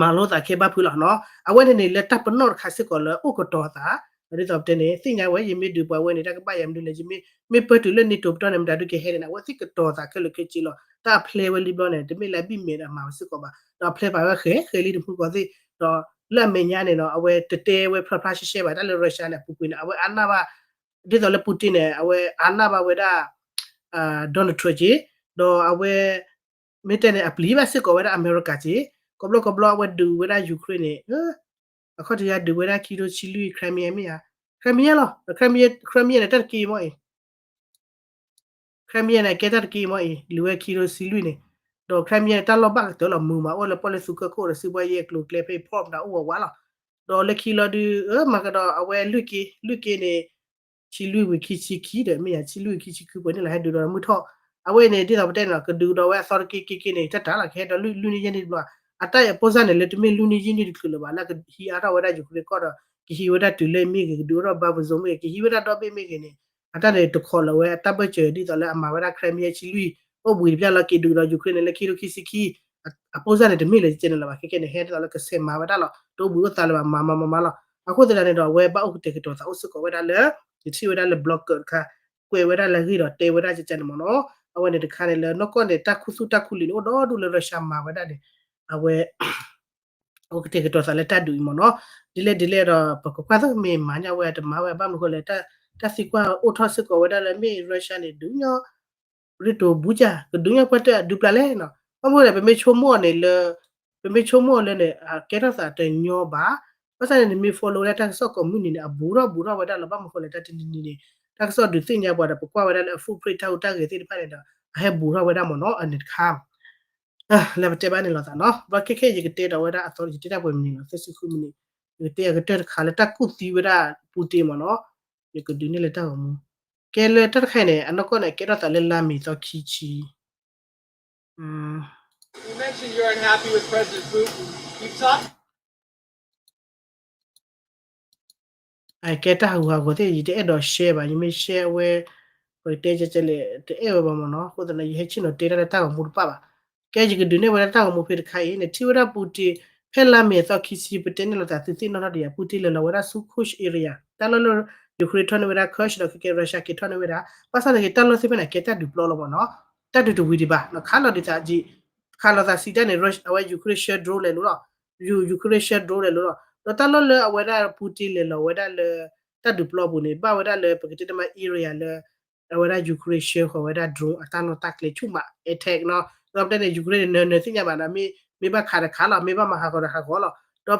မၤလိသးခဲဘၣ်ဖုးလီၤနီၤ အဝဲန့ၣ်န့ၣ် လၢတၢ်ပနီၣ်တခါစ့ၢ်ကီးလၢအိၣ်ကတီၤသး ဒ်သိးပတဲန့ၣ် သ့ၣ်ညါဝဲ ယမ့ၢ်ဒုးပှၤဝဲန့ၣ် တၢ်ကဘၣ်ယၤမနုၤလဲၣ် ယမ့ၢ် မ့ၢ်ပၢတုၤလၢ NATO ပတီၢ်န့ၣ် မတၤဒုးကဟဲန့ၣ် အဝဲသ့ၣ်ကတီၤသးခဲလၢာ်ခဲဆ့လီၤ. တၢ်အ plan ဝဲလံဘျီန့ၣ် တမ့ၢ်လၢအဘံၣ်မဲာ်ဒီးမၤဝဲစ့ၢ်ကီးဘၣ် ဒီးအ plan ပာ်ဝဲဃဲၤဃဲၤလံတမူကီၢ်သ့ၣ် ဒီးလၢအမဲာ်ညါန့ၣ်နီၤ အဝဲတတဲဝဲဖျါဖျါရှဲရှဲဘၣ် တၢ်လၢ Russia န့ၣ် အပူၤကွံာ်န့ၣ် အဝဲအါနၢ်ဘၣ် ဒ်သိးလၢ Putin န့ၣ် အဝဲအါနၢ်ဘၣ်ဝဲဒၣ် Donald Trump က့ ဒီးအဝဲ မ့ၢ်တဲန့ၣ် အပျံၤဘၣ်စ့ၢ်ကီးဝဲဒၣ်အမဲရကၤက့ ကဘျီကဘျီအဝဲဒုးဝဲဒၣ် Ukraine န့ၣ် အခီၣ်ထံးယၤဒုးဝဲဒၣ်ခံထိဆံလွံၢ် Crimea မ့ၢ်ဧါ Crimea လီၤ Crimea န့ၣ် တၢ်တက့ၢ်မ့ၢ်အံၤ Crimea န့ၣ် ကဲတၢ်တက့ၢ်မ့ၢ်အံၤ လုာ်ဝဲခံထိဆံလွံၢ်န့ၣ် ဒီး Crimea န့ၣ် တၢ်လီၢ်ဘၣ်ကတၢၢ်လီၤ မုာ်မး အိၣ်လၢပီၣ်လဲၣ်သူကၢခိၣ်ဒီး စံးဘှါယဲၢ်ကျိၤကျဲဖဲအံၤ port မတၤအိၣ်ဝးဝးလီၤ. ဒီးလၢခံလီၤဒုး အမၤကဒီး အဝဲလွံၢ်က့ လွံၢ်က့န့ၣ် ဆံလွံၢ်ဝံၤခံဆံခံဒီး မ့ၢ်ယၤ ဆံလွံၢ်ဝံၤခံဆံခံပှဲၤန့ၣ်လီၤ ဟဲဒုးဒီးမုၢ်ထီၣ် အဝဲန့ၣ် ဒ်သိးပတဲန့ၣ်လီၤ ကဒုးဒီးဝဲအသီတက့ၢ်က့ၢ်က့ၢ်န့ၣ် တၢ်တၢ်လီၤ ကဟဲဒီးလွံၢ်နံၣ်ယဲၢ်နံၣ်တဘျီ အတၢ်အပိစၢ်န့ၣ် လၢတမ့ၢ်လွံၢ်နံၣ်ယဲၢ်နံၣ်တချုးလၢၤဘၣ် လၢကဟံးအါထီၣ်ဝဲဒၣ် Ukraine ကီၢ်ဒီး ကဟံးဝဲဒၣ်တုၤလၢမ့ၢ်ဂ့ၤ ကဒုးအိၣ်ထီၣ် buffer zone မ့ၢ်ဂ့ၤ ကဟံးဝဲဒၣ်ဒီဘ့ၣ်မ့ၢ်ဂ့ၤန့ၣ် အတၢ်န့ၣ်တခိးလီၤဝဲ အတၢ်ဘၢၣ်စၢၤဒ်သိးလၢအမၤဝဲဒၣ် Crimea ဆံလွံၢ် အိၣ်ဘှံးတဘျီလီၤ က့ၤဒုးဒီး Ukraine န့ၣ် လၢခံထိခံဆံခံ အပိစၢ်န့ၣ် တမ့ၢ်လၢကဲန့ၣ်လၢၤဘၣ် ခဲကဲန့ၣ် ဟဲဒ်သိးလၢကဆဲးမၤဝဲဒၣ်လီၤ တအိၣ်ဘှံးအိၣ်သါလၢၤဘၣ် မၤမၤမၤမၤလီၤ အဃိသတးန့ၣ်ဒီး အဝဲဘၣ်အိၣ်ကတဲာ်ကတီၤသးအိၣ်စ့ၢ်ကီးဝဲဒၣ်လၢ ယထံၣ်ဝဲဒၣ်လၢ blogger တခါ ကွဲးဝဲဒၣ်လၢအဂ့ၢ်ဒီးတဲဝဲဒၣ်ကဲန့ၣ်မ့ၢ်နီၤ အဝဲန့ၣ်တခါန့ၣ်လၢနီၢ်ကီၢ်န့ၣ် တၢ်ခူသူၣ်တၢ်ခူလံၤန့ၣ် အိၣ်ဒီဒူၣ်လၢ Russia မၤဝဲဒၣ်န့ၣ် အဝဲ အိၣ်ကတဲာ်ကတီၤသးလၢတၢ်ဒုးအံၤမ့ၢ်နီၤ ဒ်လဲၣ်ဒ်လဲၣ်ဒီး ပကကွၢ်သိးမ့ၢ်မၤညါဝဲတမၤဝဲ ဘၣ်မနုၤဃိလဲၣ် တၢ်သံကွၢ်အိၣ်ထီၣ်စ့ၢ်ကီးဝဲဒၣ်လၢမ့ၢ် Russia န့ၣ် ဒုးညီ ရ့တိာ်ဘူးကၢ် ကဒုးညီပှၤတၢ်ဒုးပျၢ်လဲၣ်နီၤ ဘၣ်မနုၤလဲၣ် ပမ့ၢ်ဆိကမိၣ်အီၤန့ၣ်လၢ ပမ့ၢ်ဆိကမိၣ်အီၤလၢန့ၣ် အကဲထီၣ်သးတညီဘၣ် ဘၣ်ဆၣ်န့ၣ် နမ့ၢ် follow ဝဲဒၣ်တၢ်ကစီၣ်ကိးမုၢ်နံၤန့ၣ် အဘူးထီၣ်ဘူးထီၣ်ဝဲဒၣ်လီၤ ဘၣ်မနုၤဃိလဲၣ် တၢ်တနံၤနံၤန့ၣ် တၢ်ကစီၣ်ဒုးသ့ၣ်ညါပှၤဒီး ပကွၢ်ဝဲဒၣ်လၢအ footprint တၢ်ဟူးတၢ်ဂဲၤသ့ၣ်တဖၣ်န့ၣ်ဒီး အဟဲဘူးထီၣ်ဝဲဒၣ်မ့ၢ်နီၤ အန့ၣ်တခါ လၢပတဲဘၣ်န့ၣ်လိာ်သးနီၤ ဘၣ်ခဲခဲယကတဲဒီးဝဲဒၣ်အသီ ယတဲတၢ်ပှဲၤမံၤန့ၣ်လီၤ သၢဆံဃုမံးနံး ယကတဲအကတၢၢ်တခါလၢတၢ်ကူၣ်သံဝဲဒၣ် Putin မ့ၢ်နီၤ ယကဒုးန့ၢ်လၢတၢ်ဂီၤမူ ကဲလၢတၢ်တခါအံၤန့ၣ် အနီၢ်ကီၢ်န့ၣ် ကဲထီၣ်သးလၢလါမ့ၤသီခံဆံ You mentioned you're unhappy with President Putin. You've talked ကဲတၢ်ဟူးဟးဂီၤသ့ၣ် ယတအဲၣ်ဒိး share ဘၣ် ယမ့ၢ် share အဝဲ ပကတဲကဲကဲလဲၣ် တအဲၣ်ဝဲဘၣ်မ့ၢ်နီၤ အဃိသတးန့ၣ် ယဟဲဆ့ၣ်နီၤတဲတၢ်လၢတၢ်ဂီၤမူတပၣ်ဘၣ် ကဲယကဒုးနဲၣ်ဝဲဒၣ်တၢ်ဂီၤမူဖဲတခါအံၤ နထံၣ်ဝဲဒၣ် Putin ဖဲလါမ့ၤအသီခံဆံ ပတဲန့ၣ်လိာ်သးသုသ့ၣ်နီၣ်ထီၣ်ဒံးဧါ Putin လဲၤလီၤဝဲဒၣ်ဆူ Kursk area တၢ်လီၢ်လၢ Ukraine ထီၣ်န့ၢ်ဝဲဒၣ် Kursk ဒီးခဲကဲ Russia က့ၤထီၣ်န့ၢ်ဝဲဒၣ် ဘၣ်ဆၣ်သနာ်က့ တၢ်လီၢ်သ့ၣ်ဖဲန့ၣ် ကဲတၢ်ဒုးပျီလီၤမ့ၢ်နီၤ တၢ်ဒုးတဝံၤဒံးဘၣ် ခးလီၤဒံးသး ခးလီၤသးစံးတၢ်န့ၣ် အဝဲ Ukraine ဆှၢ drone လဲၤလိၤလီၤ Ukraine ဆှၢ drone လဲၤလိၤလီၤ ဒီးတၢ်လီၢ်လၢအဝဲဒၣ် Putin လဲၤလီၤဝဲဒၣ်လၢ တၢ်ဒုးပျီပူၤန့ၣ် ဘၣ်ဝဲဒၣ်လၢပကတဲတမံၤ area လၢ အဝဲဒၣ် Ukraine ဆှၢဃီၤဝဲဒၣ် drone အတၢ်လီၢ်တၢ်ကျဲဆူၣ်မး attack နီၤ ဒီးပတဲန့ၣ် Ukraine န့ၣ် နနၢၤသ့ၣ်ညါဘၣ်ဒီး မ့ၢ်ဘၣ်ခးဒီးခးလီၤ မ့ၢ်ဘၣ်မၤဟးဂီၤ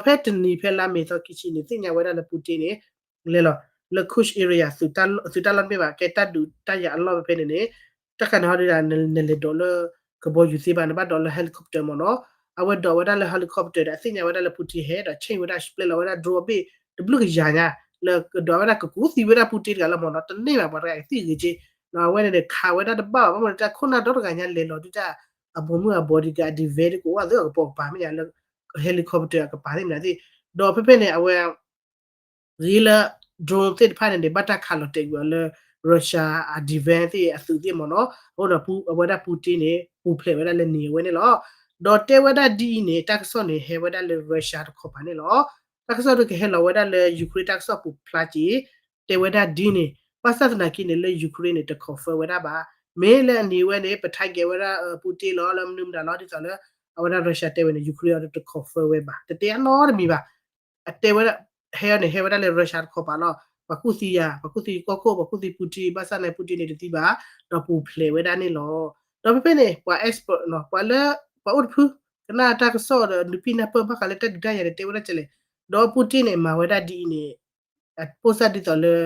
ဒီးဟးဂီၤလီၤ ဒီးဖဲတနံၤဖဲလါမ့ၤသီခံဆံန့ၣ် သ့ၣ်ညါဝဲဒၣ်လၢ Putin န့ၣ် လဲၤလီၤ လၢ Kursk area သုးတၢ်လီၢ်တဘ့ၣ်ဘၣ် ကဲတၢ်ဒုးတၢ်ယၤအလီၢ်ဖဲဖဲန့ၣ်န့ၣ် တၢ်ခါန့ၣ်ဟီဒုဒီး နလဲၤဒိးလၢ ကဘီယူၤသ့ဘၣ် နဘၣ်ဒိးလၢ helicopter မ့ၢ်နီၤ အဝဲဒိးဝဲဒၣ်လၢ helicopter ဒီး အသ့ၣ်ညါဝဲဒၣ်လၢ Putin ဟဲဒီး change ဝဲဒၣ် split လီၤဝဲဒၣ် drone အဘ့ၣ် တဘျုးကယၤညါ လၢကဒိးဝဲဒၣ်ကကူးသံဝဲဒၣ် Putin တဂၤလၢမ့ၢ်နီၤ တန့ၢ်ဘၣ်ပှၤတဂၤကသံၣ်ဂ့ၤက့ အဝဲန့ၣ်န့ၣ် ခးဝဲဒၣ်တဘၣ်ဘၣ် ဘၣ်မနုၤတၢ်ခိၣ်နၢ်ဒီတဂၤညါလဲၤလီၤဒုတၢ် အဘိမုၢ်အဘီဒံးက့ အ defense ဒုကအိၣ်အသးအကပိာ်ကပၤမ့ၢ်ယါလၢ helicopter အကပၤသ့ၣ်မနုၤသ့ၣ် ဒီးဖဲဖဲန့ၣ် အဝဲ ဂ့ၤလၢ drone သ့ၣ်တဖၣ်န့ၣ်န့ၣ် ဘၣ်တၢ်ခးလီၤတဲာ်ကွံာ်အီၤလၢ Russia အ defense သ့ၣ်အသုးသ့ၣ်မ့ၢ်နီၤ. အဃိဒီးအဝဲဒၣ် Putin န့ၣ် ပူၤဖျဲးဝဲဒၣ်လၢန့ၣ်အဝဲန့ၣ်လီၤ. ဒီးတဲဝဲဒၣ်ဒ်အံၤန့ၣ် တၢ်ကစီၣ်န့ၣ် ဟဲဝဲဒၣ်လၢ Russia တခီပၤန့ၣ်လီၤ. တၢ်ကစီၣ်ဒုးကဟဲလီၤဝဲဒၣ်လၢ Ukraine တၢ်ကစီၣ်ပူၤဖျါက့ၤ တဲဝဲဒၣ်ဒ်န့ၣ် ဘၣ်ဆၣ်သနာ်က့န့ၣ် လၢ Ukraine န့ၣ် တ confirm ဝဲဒၣ်ဘၣ်. မ့ၢ်လၢအန့ၣ်ဝဲန့ၣ် ပ target ဝဲဒၣ် Putin လီၤ လၢမနုၤမတၤလီၤ ဒ်သိးလၢ အဝဲဒၣ် Russia တဲဝဲန့ၣ် Ukraine အီၤဒုးတ confirm ဝဲဘၣ် တတဲအနီတမံၤဘၣ်. အတဲဝဲဒၣ် ဟဲအီၤန့ၣ် ဟဲဝဲဒၣ်လၢ Russia တခီပၤလီၤ. ပှၤကူၣ်သံယၤ ပှၤကူၣ်သံကီၢ်ခိၣ် ပှၤကူၣ်သံ Putin ဘၣ်ဆၣ်န့ၣ် Putin န့ၣ်တသံဘၣ် ဒီးပူၤဖျဲးဝဲဒၣ်န့ၣ်လီၤ. ဒီးဖဲဖဲန့ၣ် ပှၤ expert နီၤ ပှၤလၢ ပှၤအိၣ်တဖု ကနၣ်တၢ်ကစီၣ်ဒီး နုာ်ပံနၢ်ပၢၢ်ဘၣ်ဃးလၢတၢ်ဒုးတၢ်ယၤန့ၣ် တဲဝဲဒၣ်ကလဲၣ်. ဒီး Putin န့ၣ် မၤဝဲဒၣ်ဒ်အံၤန့ၣ် ပိၢ်စၣ်ဒ်သိးလၢ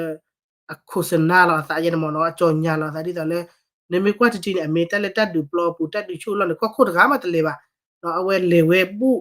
အ cosign လီၤအသးယဲန့ၣ်မ့ၢ်နီၤ အ ကြေညာ လီၤအသးဒ်သိးလၢ နမ့ၢ်ကွၢ်တထံၣ်န့ၣ် အမ့ၢ်တၢ်လၢတၢ်ဒုးပျီပူၤ တၢ်ဒုးဆူၣ်လီၢ်န့ၣ် ကီၢ်ခိၣ်တဂၤမးတလဲၤဘၣ်. ဒီးအဝဲလဲၤဝဲဘူၣ်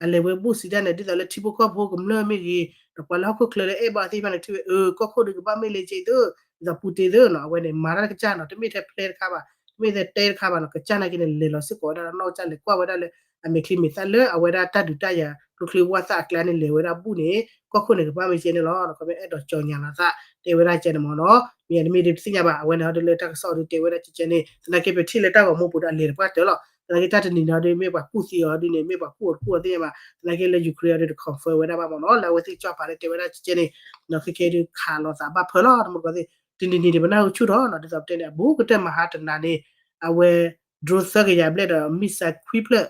အလဲၤဝဲဘူၣ်စံးတၢ်န့ၣ် ဒ်သိးလၢထံဖိကီၢ်ဖိကမျၢၢ်မ့ၢ်ဂ့ၤ ဒီးပှၤလၢဟီၣ်ခိၣ်ချၢလၢအဲၣ်ဘၣ်သ့ၣ်တဖၣ်န့ၣ် ထံၣ်ဝဲ အၢ ကီၢ်ခိၣ်ဒုးကဘၣ်မ့ၢ်လၢကဲအံၤသု ဒ်သိး Putin သုနီၤ အဝဲန့ၣ် မၤတၢ်လၢကစၢ်နီၤ တမ့ၢ်ထဲဖျဲတခါဘၣ် တမ့ၢ်ထဲတဲတခါဘၣ်နီၤ ကစၢ်နာ်က့န့ၣ် လဲၤလီၤစ့ၢ်ကီးဝဲဒၣ်လီၤ နီၢ်ကစၢ်လဲၤကွၢ်ဝဲဒၣ်လၢ အမဲာ်ချံမဲာ်သၣ်လၢအဝဲဒၣ်တၢ်ဒုးတၢ်ယၤ ကျိချံဝါသၣ်အကျါန့ၣ် လဲၤဝဲဒၣ်ဘူၣ်န့ၣ် ကီၢ်ခိၣ်န့ၣ် ကဘၣ်မ့ၢ်ကဲန့ၣ်လီၤ. ခီဖျိအဲၣ်ဒိး ကြေညာ လီၤအသး တဲဝဲဒၣ်ကဲန့ၣ်မ့ၢ်နီၤ မ့ၢ်အတမ့ၢ်ဒ်ပသ့ၣ်ညါဘၣ် အဝဲန့ၣ်ဟီဒုးလၢတၢ်ကစီၣ်ဒုးတဲဝဲဒၣ်ကဲန့ၣ် သနာ်က့ပထံၣ်လၢတၢ်ဂီၤမူပူၤဒီး အလဲၤတပှၢ်တၢၢ်လီၤ. သနာ်က့တၢ်တနံၤန့ၣ်ဒီး မ့ၢ်ပှၤကူၣ်သံအီၤဒ်န့ၣ် မ့ၢ်ပှၤကူၣ်အီၤတကူၣ်အီၤသ့ၣ်ညါဘၣ် သနာ်က့လၢ Ukraine အီၤဒုးတ confirm ဝဲဒၣ်ဘၣ်မ့ၢ်နီၤ လၢအဝဲသ့ၣ်ကစီၣ်ပာ်လၢတဲဝဲဒၣ်ကဲန့ၣ် ခဲကဲဒုးခးလီၤသးဘၣ်ဖၢလီၤ တမူတကိးသ့ၣ် တနံၤနံၤန့ၣ် ပနၢ်ဟူဆူၣ်ထီၣ်နီၤ ဒ်သိးပတဲန့ၣ် အဘူးကတၢၢ်မဟါတနၤန့ၣ် အဝဲ drone သၢကယၤဘျဲၣ်ဒီး missile ခွံဖျၢၣ်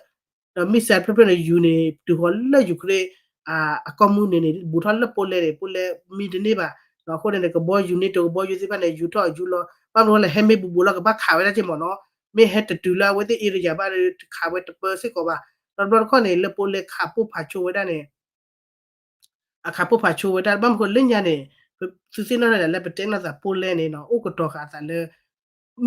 ဒီး missile ဖျၢၣ်ဖျၢၣ်န့ၣ် ယူၤန့ၣ် တုၤဃီၤလၢ Ukraine အကီၢ်မုၢ်န့ၣ်န့ၣ် ဘူးထီၣ်လၢ Poland န့ၣ် Poland မံတန့ၢ်ဘၣ်. အဃိန့ၣ်န့ၣ် ကဘီယူၤ NATO ကဘီယူၤသ့ၣ်တဖၣ်န့ၣ် ယူၤထီၣ်ယူၤလီၤ ဘၣ်မနုၤဃိလဲၣ် ဟဲမ့ၢ်ဘူးဘူးလီၤ ကဘၣ်ခးဝဲဒၣ်က့မ့ၢ်နီၤ မ့ၢ်ဟဲတတုၤလၢအဝဲသ့ၣ် area ဘၣ်ဒီး တခးဝဲတပၢစ့ၢ်ကီးဘၣ်. ဒီးတဘျီတခီၣ်န့ၣ် လၢ Poland ခးပိၢ်ဖးဆိဝဲဒၣ်န့ၣ် အခးပိၢ်ဖးဆိဝဲဒၣ် ဘၣ်မနုၤဃိလၢညါန့ၣ် သုသ့ၣ်နီၣ်ဒၣ်လၢပတဲနီၢ်သး Poland န့ၣ်နီၤ အိၣ်ကတီၤဃာ်အသးလၢ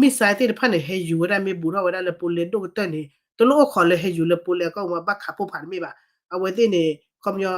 missile သ့ၣ်တဖၣ်န့ၣ် ဟဲယူၤဝဲဒၣ်မ့ၢ်ဘူးထီၣ်ဝဲဒၣ်လၢ Poland ဒိၣ်ကတၢၢ်န့ၣ် တလိၣ်အိၣ်ခိးလၢဟဲယူၤလၢ Poland အကီၢ်ပူၤမး ဘၣ်ခးပိၢ်ဖးတမ့ၢ်ဘၣ်. အဝဲသ့ၣ်န့ၣ် ခီပညီ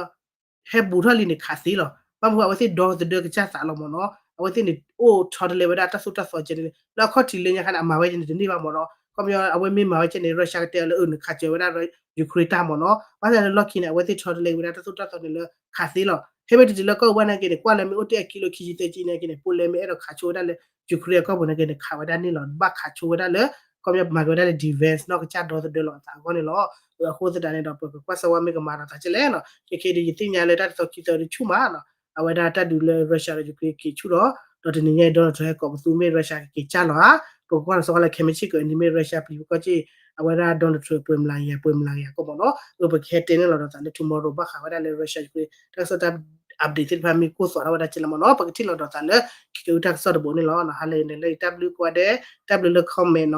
ဟဲဘူးထီၣ်လံန့ၣ်ခးသ့လီၤ. ဘၣ်မနုၤဃိအဝဲသ့ၣ်ဒီသဒၢကစၢ်သးလီၤမ့ၢ်နီၤ အဝဲသ့ၣ်န့ၣ် အိၣ်ဆီတလဲဝဲဒၣ်တၢ်သိၣ်တၢ်သီကဲန့ၣ် လၢအခီၣ်ထံးလၢညါခါန့ၣ် အမၤဝဲကဲန့ၣ်တန့ၢ်ဘၣ်မ့ၢ်နီၤ ခီပညီ အဝဲမ့ၢ်မၤဝဲကဲန့ၣ် Russia ကတဲအီၤလၢအၢ နခးစၢၤဝဲဒၣ် Ukraine တၢ်မ့ၢ်နီၤ ဘၣ်ဆၣ်လၢလီၢ်ခံန့ၣ် အဝဲသ့ၣ်ဆီတလဲဝဲဒၣ်တၢ်သိၣ်တၢ်သီန့ၣ်လၢခးသ့လီၤ. ဟဲမ့ၢ်တတုၤလၢကီၢ်ပူၤဘၣ်နာ်က့န့ၣ် ကွၢ်လၢမ့ၢ်အိၣ်တ့ၢ်အကံလိခံဆံသၢဆံနာ်က့န့ၣ် Poland မ့ၢ်အဲၣ်ဒိးခးဆိဝဲဒၣ်လၢ Ukraine အကီၢ်ပူၤနာ်က့န့ၣ် ခးဝဲဒၣ်န့ၣ်လီၤ. ဘၣ်ခးဆိဝဲဒၣ်လၢ ခီပညီမၤက့ၤဝဲဒၣ်လၢ defense နီၢ်ကစၢ်ဒီသဒၢလီၤအသးအဂီၢ်န့ၣ်လီၤ. အဃိသတးန့ၣ်ဒီး ပကကွၢ်စၢၤဝဲမ့ၢ်ကမၤဒီးသးကဲလဲၣ်နီၤ ခဲကဲဒုးယသ့ၣ်ညါလၢတၢ်တသီခံသီဒုးဆူၣ်မးနီၤ အဝဲဒၣ်တၢ်ဒုးလၢ Russia ဒီး Ukraine က့ၤဆူၣ်ဒီး ဒီးတနံၤညါအံၤ Donald Trump ဟဲကိးပသူမ့ၢ် Russia ကက့ၤကၢ်လီၤဧါ ပကကွၢ်လီၤစ့ၢ်ကီးလၢခဲမုၢ်ဆ့ၣ်ကီးန့ၣ်မ့ၢ် Russia ပျံၤပကီၢ်စ့ၢ် အဝဲဒၣ် Donald Trump ပှဲၤမလၤယၤ ပှဲၤမလၤယၤကီၢ်မ့ၢ်နီၤ အၢ ပကဟဲတဲန့ၣ်လီၤဒီးသးလၢ tomorrow ဘၣ်ဃးဝဲဒၣ်လၢ Russia Ukraine တၢ်ကစီၣ်တၢ် update သ့ၣ်တဖၣ်မ့ၢ်ကိၢ်သီးထီၣ်ဝဲဒၣ်ကဲလၢမ့ၢ်နီၤ ပကထံၣ်လီၤဒီးသးလၢ ကကဲအူတၢ်ကစီၣ်တဘိန့ၣ်လီၤ. ဟါလၢအံၤန့ၣ် လၢအံၤတၢ်ဘျုးကိးဂၤဒဲး တၢ်ဘျုးလၢ comment နီၤ